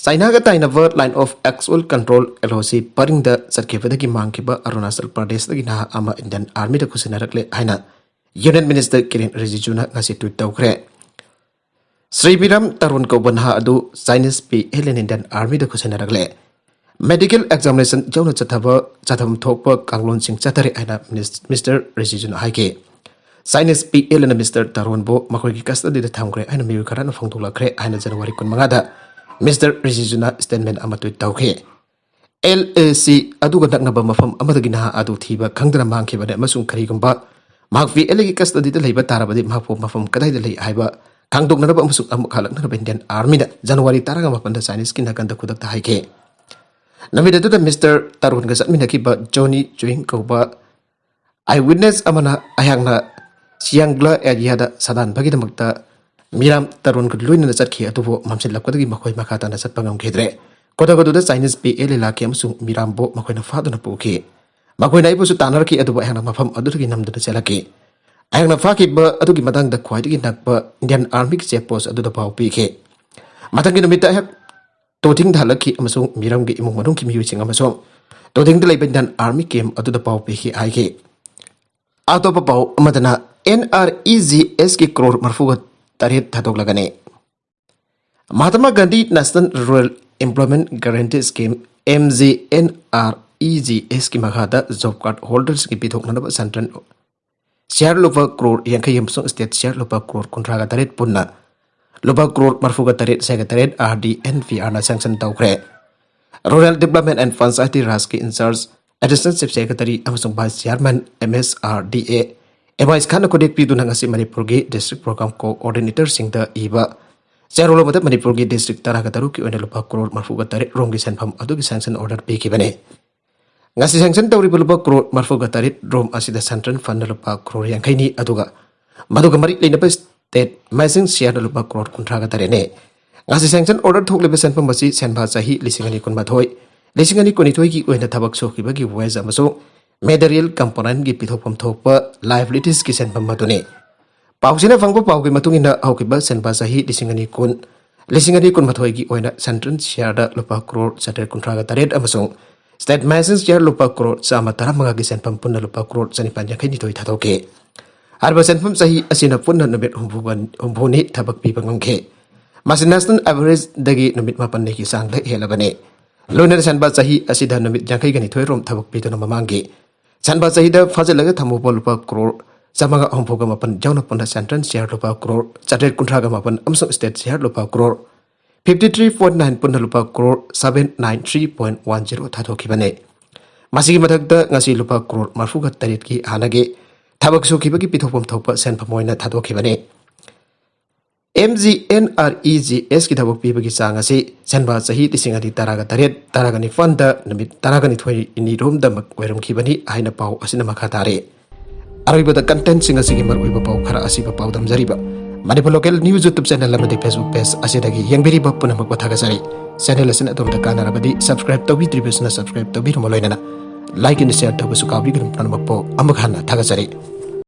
ꯆꯥꯏꯅꯥꯒ ꯇꯥꯏꯅꯕ Line of Actual Control, L O C, ꯄꯔꯤꯡꯗ ꯆꯠꯈꯤꯕꯗꯒꯤ ꯃꯥꯡꯈꯤꯕ ꯑꯔꯨꯅꯥꯆꯜ ꯄ꯭ꯔꯗꯦꯁꯇꯒꯤ ꯅꯍꯥ ꯑꯃ ꯏꯟꯗꯤꯌꯟ ꯑꯥꯔꯃꯤꯗ ꯈꯨꯠꯁꯤꯟꯅꯔꯛꯂꯦ ꯍꯥꯏꯅ ꯌꯨꯅꯤꯌꯟ ꯃꯤꯅꯤꯁꯇꯔ ꯀꯤꯔꯦꯟ ꯔꯤꯖꯤꯖꯨꯅ ꯉꯁꯤ ꯇ꯭ꯋꯤꯠ ꯇꯧꯈ꯭ꯔꯦ꯫ ꯁ꯭ꯔꯤ ꯕꯤꯔꯥꯝ ꯇꯔꯨꯟ ꯀꯧꯕ ꯅꯍꯥ ꯑꯗꯨ Chinese P L N Indian ꯑꯥꯔꯃꯤꯗ ꯈꯨꯠꯁꯤꯟꯅꯔꯛꯂꯦ꯫ ꯃꯦꯗꯤꯀꯦꯜ ꯑꯦꯛꯖꯥꯃꯤꯅꯦꯁꯟ ꯌꯥꯎꯅ ꯆꯠꯊꯕ, ꯆꯠꯊꯐꯝ ꯊꯣꯛꯄ ꯀꯥꯡꯂꯣꯟꯁꯤꯡ ꯆꯠꯊꯔꯦ ꯍꯥꯏꯅ ꯃꯤꯅꯤꯁ-, ꯃꯤꯁꯇꯔ ꯔꯤꯖꯤꯖꯨꯅ ꯍꯥꯏꯈꯤ꯫ ꯆꯥꯏꯅꯤꯁ ꯄꯤ ꯑꯦꯜ ꯑꯦꯟꯅ ꯃꯤꯁꯇꯔ ꯇꯔꯣꯟꯕꯨ ꯃꯈꯣꯏꯒꯤ ꯀꯁꯇꯗꯤꯗ ꯊꯝꯈ꯭ꯔꯦ ꯍꯥꯏꯅ ꯃꯤꯑꯣꯏ ꯈꯔꯅ ꯐꯣꯡꯗꯣꯛꯂꯛꯈ꯭ꯔꯦ ꯍꯥꯏꯅ ꯖꯅꯋꯥꯔꯤ ꯀꯨꯟꯃꯉꯥꯗ ꯃꯤꯁꯇꯔ ꯔꯤꯖꯤꯖꯨꯅ ꯁ꯭ꯇꯦꯠꯃꯦꯟ ꯑꯃ ꯇ꯭ꯋꯤꯠ ꯇꯧꯈꯤ꯫ ꯑꯦꯜ ꯑꯦ ꯁꯤ ꯑꯗꯨꯒ ꯅꯛꯅꯕ ꯃꯐꯝ ꯑꯃꯗꯒꯤ ꯅꯍꯥ ꯑꯗꯨ ꯊꯤꯕ ꯈꯪꯗꯅ ꯃꯥꯡꯈꯤꯕꯅꯤ ꯑꯃꯁꯨꯡ ꯀꯔꯤꯒꯨꯝꯕ ꯃꯍꯥꯛ ꯄꯤ ꯑꯦꯜ ꯑꯦꯒꯤ ꯀꯁꯇꯗꯤꯗ ꯂꯩꯕ ꯇꯥꯔꯕꯗꯤ ꯃꯍꯥꯛꯄꯨ ꯃꯐꯝ ꯀꯗꯥꯏꯗ ꯂꯩ ꯍꯥꯏꯕ ꯈꯪꯗꯣꯛꯅꯅꯕ ꯑꯃꯁꯨꯡ ꯑꯃꯨꯛ ꯍꯜꯂꯛꯅꯅꯕ ꯏꯟꯗꯤꯌꯟ ꯑꯥꯔꯃꯤꯅ ꯖꯅꯋꯥꯔꯤ ꯇꯔꯥꯃꯥꯄꯟꯗ ꯆꯥꯏꯅꯤꯁꯀꯤ ꯅꯥꯀꯟꯗ ꯈꯨꯗꯛꯇ ꯍꯥꯏꯈꯤ꯫ ꯅꯨꯃꯤꯠ ꯑꯗꯨꯗ ꯃꯤꯁꯇꯔ ꯇꯔꯨꯟꯒ ꯆꯠꯃꯤꯟꯅꯈꯤꯕ ꯖꯣꯅꯤ ꯆꯨꯏꯡ ꯀꯧꯕ ꯑꯥꯏ ꯋꯤꯠꯅꯦꯁ ꯑꯃꯅ ꯑꯩꯍꯥꯛꯅ ꯁꯤꯌꯥꯡꯒ꯭ꯂꯥ ꯑꯦꯔꯤꯌꯥꯗ ꯁꯥꯗꯥꯟꯕꯒꯤꯗꯃꯛꯇ ꯃꯤꯔꯥꯝ ꯇꯔꯨꯟꯒ ꯂꯣꯏꯅꯅ ꯆꯠꯈꯤ, ꯑꯗꯨꯕꯨ ꯃꯝꯁꯤꯜꯂꯛꯄꯗꯒꯤ ꯃꯈꯣꯏ ꯃꯈꯥ ꯇꯥꯅ ꯆꯠꯄ ꯉꯝꯈꯤꯗ꯭ꯔꯦ꯫ ꯈꯨꯗꯛ ꯑꯗꯨꯗ ꯆꯥꯏꯅꯤꯁ ꯄꯤ ꯑꯦꯜ ꯑꯦ ꯂꯥꯛꯈꯤ ꯑꯃꯁꯨꯡ ꯃꯤꯔꯥꯝꯕꯨ ꯃꯈꯣꯏꯅ ꯐꯥꯗꯨꯅ ꯄꯨꯈꯤ꯫ ꯃꯈꯣꯏꯅ ꯑꯩꯕꯨꯁꯨ ꯇꯥꯟꯅꯔꯛꯈꯤ, ꯑꯗꯨꯕꯨ ꯑꯩꯍꯥꯛꯅ ꯃꯐꯝ ꯑꯗꯨꯗꯒꯤ ꯅꯝꯗꯨꯅ ꯆꯦꯜꯂꯛꯈꯤ꯫ ꯑꯩꯍꯥꯛꯅ ꯐꯥꯈꯤꯕ ꯑꯗꯨꯒꯤ ꯃꯇꯥꯡꯗ ꯈ꯭ꯋꯥꯏꯗꯒꯤ ꯅꯛꯄ ꯏꯟꯗꯤꯌꯟ ꯑꯥꯔꯃꯤꯒꯤ ꯆꯦꯛ ꯄꯣꯁ ꯑꯗꯨꯗ ꯄꯥꯎ ꯄꯤꯈꯤ꯫ ꯃꯊꯪꯒꯤ ꯅꯨꯃꯤꯠꯇ ꯑꯩꯍꯥꯛ ꯇꯣꯊꯤꯡꯗ ꯍꯜꯂꯛꯈꯤ ꯑꯃꯁꯨꯡ ꯃꯤꯔꯝꯒꯤ ꯏꯃꯨꯡ ꯃꯅꯨꯡꯒꯤ ꯃꯤꯑꯣꯏꯁꯤꯡ ꯑꯃꯁꯨꯡ ꯇꯣꯊꯤꯡꯗ ꯂꯩꯕ ꯏꯟꯗꯤꯌꯟ ꯑꯥꯔꯃꯤ ꯀꯦꯝ ꯑꯗꯨꯗ ꯄꯥꯎ ꯄꯤꯈꯤ ꯍꯥꯏꯈꯤ꯫ ꯑꯇꯣꯞꯄ ꯄꯥꯎ ꯑꯃꯗꯅ, ꯑꯦꯟ ꯑꯥꯔ ꯏ ꯖꯤ ꯑꯦꯁꯀꯤ ꯀ꯭ꯔꯣꯔ ꯃꯔꯤꯐꯨꯒ ꯇꯔꯦꯠ ꯊꯥꯗꯣꯛꯂꯒꯅꯤ꯫ Mahatma Gandhi national rural employment guarantee scheme, M G N R E G ꯑꯦꯁꯀꯤ ꯃꯈꯥꯗ ꯖꯣꯕ ꯀꯥꯔꯗ ꯍꯣꯜꯗꯔꯁꯤꯡꯒꯤ ꯄꯤꯊꯣꯛꯅꯅꯕ ꯁꯦꯟꯇ꯭ꯔꯦꯜ ꯁꯤꯌꯥꯔ ꯂꯨꯄꯥ ꯀ꯭ꯔꯣꯔ ꯌꯥꯡꯈꯩ ꯑꯃꯁꯨꯡ ꯁ꯭ꯇꯦꯠ ꯁꯤꯌꯥꯔ ꯂꯨꯄꯥ ꯀ꯭ꯔꯣꯔ ꯀꯨꯟꯊ꯭ꯔꯥꯒ ꯇꯔꯦꯠ ꯄꯨꯟꯅ ꯂꯨꯄꯥ ꯀ꯭ꯔꯣꯔ ꯃꯔꯤꯐꯨꯒ ꯇꯔꯦꯠ ꯁꯥꯏꯒ ꯇꯔꯦꯠ ꯑꯥꯔ ꯗꯤ ꯑꯦꯟ ꯄꯤ ꯑꯥꯔꯅ ꯁꯦꯡꯁꯟ ꯇꯧꯈ꯭ꯔꯦ꯫ ꯔꯨꯔꯦꯜ ꯗꯤꯕ꯭ꯂꯞꯃꯦꯟꯠ ꯑꯦꯟ ꯄꯟꯆꯥꯌꯇꯤ ꯔꯥꯖꯀꯤ ꯏꯟꯆꯥꯔꯖ ꯑꯦꯗꯤꯁꯅꯦꯜ ꯆꯤꯐ ꯁꯦꯀ꯭ꯔꯦꯇꯔꯤ ꯑꯃꯁꯨꯡ vice chairman M S R D A M ꯑꯥꯏꯁ ꯈꯥꯟꯅ ꯈꯨꯗꯦꯛ ꯄꯤꯗꯨꯅ ꯉꯁꯤ ꯃꯅꯤꯄꯨꯔꯒꯤ ꯗꯤꯁꯇ꯭ꯔꯤꯛ ꯄ꯭ꯔꯣꯒ꯭ꯔꯥꯝ ꯀꯣꯑꯣꯔꯗꯤꯅꯦꯇꯔꯁꯤꯡꯗ ꯏꯕ ꯆꯦꯔꯣꯜ ꯑꯃꯗ ꯃꯅꯤꯄꯨꯔꯒꯤ ꯗꯤꯁꯇ꯭ꯔꯤꯛ ꯇꯔꯥꯒ ꯇꯔꯨꯛꯀꯤ ꯑꯣꯏꯅ ꯂꯨꯄꯥ ꯀ꯭ꯔꯣꯔ ꯃꯔꯤꯐꯨꯒ ꯇꯔꯦꯠ ꯔꯣꯝꯒꯤ ꯁꯦꯟꯐꯝ ꯑꯗꯨꯒꯤ ꯁꯦꯡꯁꯟ ꯑꯣꯔꯗꯔ ꯄꯤꯈꯤꯕꯅꯤ꯫ ꯉꯁꯤ ꯁꯦꯡꯁꯟ ꯇꯧꯔꯤꯕ ꯂꯨꯄꯥ ꯀ꯭ꯔꯣꯔ ꯃꯔꯤꯐꯨꯒ ꯇꯔꯦꯠ ꯔꯣꯝ ꯑꯁꯤꯗ ꯁꯦꯟꯇ꯭ꯔꯦꯜ ꯐꯟꯅ ꯂꯨꯄꯥ ꯀ꯭ꯔꯣꯔ ꯌꯥꯡꯈꯩꯅꯤ, ꯑꯗꯨꯒ ꯃꯗꯨꯒ ꯃꯔꯤ ꯂꯩꯅꯕ ꯁ꯭ꯇꯦꯠ ꯃꯦꯆꯤꯡ ꯁꯤꯌꯥꯔꯗ ꯂꯨꯄꯥ ꯀ꯭ꯔꯣꯔ ꯀꯨꯟꯊ꯭ꯔꯥꯒ ꯇꯔꯦꯠꯅꯤ꯫ ꯉꯁꯤ ꯁꯦꯡꯁꯟ ꯑꯣꯔꯗꯔ ꯊꯣꯛꯂꯤꯕ ꯁꯦꯟꯐꯝ ꯑꯁꯤ ꯁꯦꯟꯐꯥ ꯆꯍꯤ ꯂꯤꯁꯤꯡ ꯑꯅꯤ ꯀꯨꯟꯃꯥꯊꯣꯏ ꯂꯤꯁꯤꯡ ꯑꯅꯤ ꯀꯨꯟꯅꯤꯊꯣꯏꯒꯤ ꯑꯣꯏꯅ ꯊꯕꯛ ꯁꯨꯈꯤꯕꯒꯤ wage ꯑꯃꯁꯨꯡ material componentꯀꯤ ꯄꯤꯊꯣꯛꯐꯝ ꯊꯣꯛꯄ liabilitiesꯀꯤ ꯁꯦꯟꯐꯝ ꯑꯗꯨꯅꯤ꯫ ꯄꯥꯎꯆꯦꯅ ꯐꯪꯕ ꯄꯥꯎꯒꯤ ꯃꯇꯨꯡ ꯏꯟꯅ, ꯍꯧꯈꯤꯕ ꯁꯦꯟꯕꯥ ꯆꯍꯤ ꯂꯤꯁꯤꯡ ꯑꯅꯤ ꯀꯨꯟ, ꯂꯤꯁꯤꯡ ꯑꯅꯤ ꯀꯨꯟꯃꯥꯊꯣꯏꯒꯤ ꯑꯣꯏꯅ central shareꯗ ꯂꯨꯄꯥ ꯀ꯭ꯔꯣꯔ ꯆꯥꯇ꯭ꯔꯦꯠ ꯀꯨꯟꯊ꯭ꯔꯥꯒ ꯇꯔꯦꯠ ꯑꯃꯁꯨꯡ state mission share ꯂꯨꯄꯥ ꯀ꯭ꯔꯣꯔ ꯆꯥꯝꯃ ꯇꯔꯥꯃꯉꯥꯒꯤ ꯁꯦꯟꯐꯝ ꯄꯨꯟꯅ ꯂꯨꯄꯥ ꯀ꯭ꯔꯣꯔ ꯆꯅꯤꯄꯥꯟ ꯌꯥꯡꯈꯩ ꯅꯤꯊꯣꯏ ꯊꯥꯗꯣꯛꯈꯤ꯫ ꯍꯥꯏꯔꯤꯕ ꯁꯦꯟꯐꯝ ꯆꯍꯤ ꯑꯁꯤꯅ ꯄꯨꯟꯅ ꯅꯨꯃꯤꯠ ꯍꯨꯝꯐꯨ, ꯍꯨꯝꯐꯨꯅꯤ ꯊꯕꯛ ꯄꯤꯕ ꯉꯝꯈꯤ꯫ ꯃꯁꯤ national averageꯗꯒꯤ ꯅꯨꯃꯤꯠ ꯃꯥꯄꯟꯅꯤꯒꯤ ꯆꯥꯡꯗ ꯍꯦꯜꯂꯕꯅꯤ꯫ ꯂꯣꯏꯅꯅ ꯁꯦꯟꯕꯥ ꯆꯍꯤ ꯑꯁꯤꯗ ꯅꯨꯃꯤꯠ ꯌꯥꯡꯈꯩꯒ ꯅꯤꯊꯣꯏ ꯔꯣꯝ ꯊꯕꯛ ꯄꯤꯗꯨꯅ ꯃꯃꯥꯡꯒꯤ ꯁꯦꯟꯕꯥ ꯆꯍꯤꯗ ꯐꯥꯖꯤꯜꯂꯒ ꯊꯝꯃꯨꯕ ꯂꯨꯄꯥ ꯀ꯭ꯔꯣꯔ ꯆꯥꯝꯃꯉꯥ ꯍꯨꯝꯐꯨꯒ ꯃꯥꯄꯟ ꯌꯥꯎꯅ ꯄꯨꯟꯅ central share ꯂꯨꯄꯥ ꯀ꯭ꯔꯣꯔ ꯆꯥꯇ꯭ꯔꯦꯠ ꯀꯨꯟꯊ꯭ꯔꯥꯒ ꯃꯥꯄꯟ ꯑꯃꯁꯨꯡ state share ꯂꯨꯄꯥ crore fifty three point nine ꯄꯨꯟꯅ ꯂꯨꯄꯥ crore seven nine three point one zero ꯊꯥꯗꯣꯛꯈꯤꯕꯅꯤ꯫ ꯃꯁꯤꯒꯤ ꯃꯊꯛꯇ ꯉꯁꯤ ꯂꯨꯄꯥ ꯀ꯭ꯔꯣꯔ ꯃꯔꯤꯐꯨꯒ ꯇꯔꯦꯠꯀꯤ ꯍꯥꯟꯅꯒꯤ ꯊꯕꯛ ꯁꯨꯈꯤꯕꯒꯤ ꯄꯤꯊꯣꯛꯐꯝ ꯊꯣꯛꯄ ꯁꯦꯟꯐꯝ ꯑꯣꯏꯅ ꯊꯥꯗꯣꯛꯈꯤꯕꯅꯤ꯫ MGNREGSꯀꯤ ꯊꯕꯛ ꯄꯤꯕꯒꯤ ꯆꯥꯡ ꯑꯁꯤ ꯁꯦꯟꯕꯥ ꯆꯍꯤ ꯂꯤꯁꯤꯡ ꯑꯅꯤ ꯇꯔꯥꯒ ꯇꯔꯦꯠ, ꯇꯔꯥꯒ ꯅꯤꯄꯥꯟꯗ ꯅꯨꯃꯤꯠ ꯇꯔꯥꯒ ꯅꯤꯊꯣꯏꯅꯤ ꯔꯣꯝꯗꯃꯛ ꯑꯣꯏꯔꯝꯈꯤꯕꯅꯤ ꯍꯥꯏꯅ ꯄꯥꯎ ꯑꯁꯤꯅ ꯃꯈꯥ ꯇꯥꯔꯤ꯫ ꯑꯔꯣꯏꯕꯗ contentꯁꯤꯡ ꯑꯁꯤꯒꯤ ꯃꯔꯨꯑꯣꯏꯕ ꯄꯥꯎ ꯈꯔ ꯑꯁꯤꯕ ꯄꯥꯎꯗꯝꯖꯔꯤꯕ Manipur Local News YouTube channel ꯑꯃꯗꯤ Facebook page ꯑꯁꯤꯗꯒꯤ ꯌꯦꯡꯕꯤꯔꯤꯕ ꯄꯨꯝꯅꯃꯛꯄꯨ ꯊꯥꯒꯠꯆꯔꯤ꯫ Channel ꯑꯁꯤꯅ ꯑꯗꯣꯝꯗ ꯀꯥꯟꯅꯔꯕꯗꯤ subscribe ꯇꯧꯕꯤꯗ꯭ꯔꯤꯕꯁꯤꯅ subscribe ꯇꯧꯕꯤꯔꯝꯕ ꯂꯣꯏꯅꯅ like and share ꯇꯧꯕꯁꯨ ꯀꯥꯎꯕꯤꯒꯅꯨ꯫ ꯄꯨꯝꯅꯃꯛꯄꯨ ꯑꯃꯨꯛ ꯍꯟꯅ ꯊꯥꯒꯠꯆꯔꯤ꯫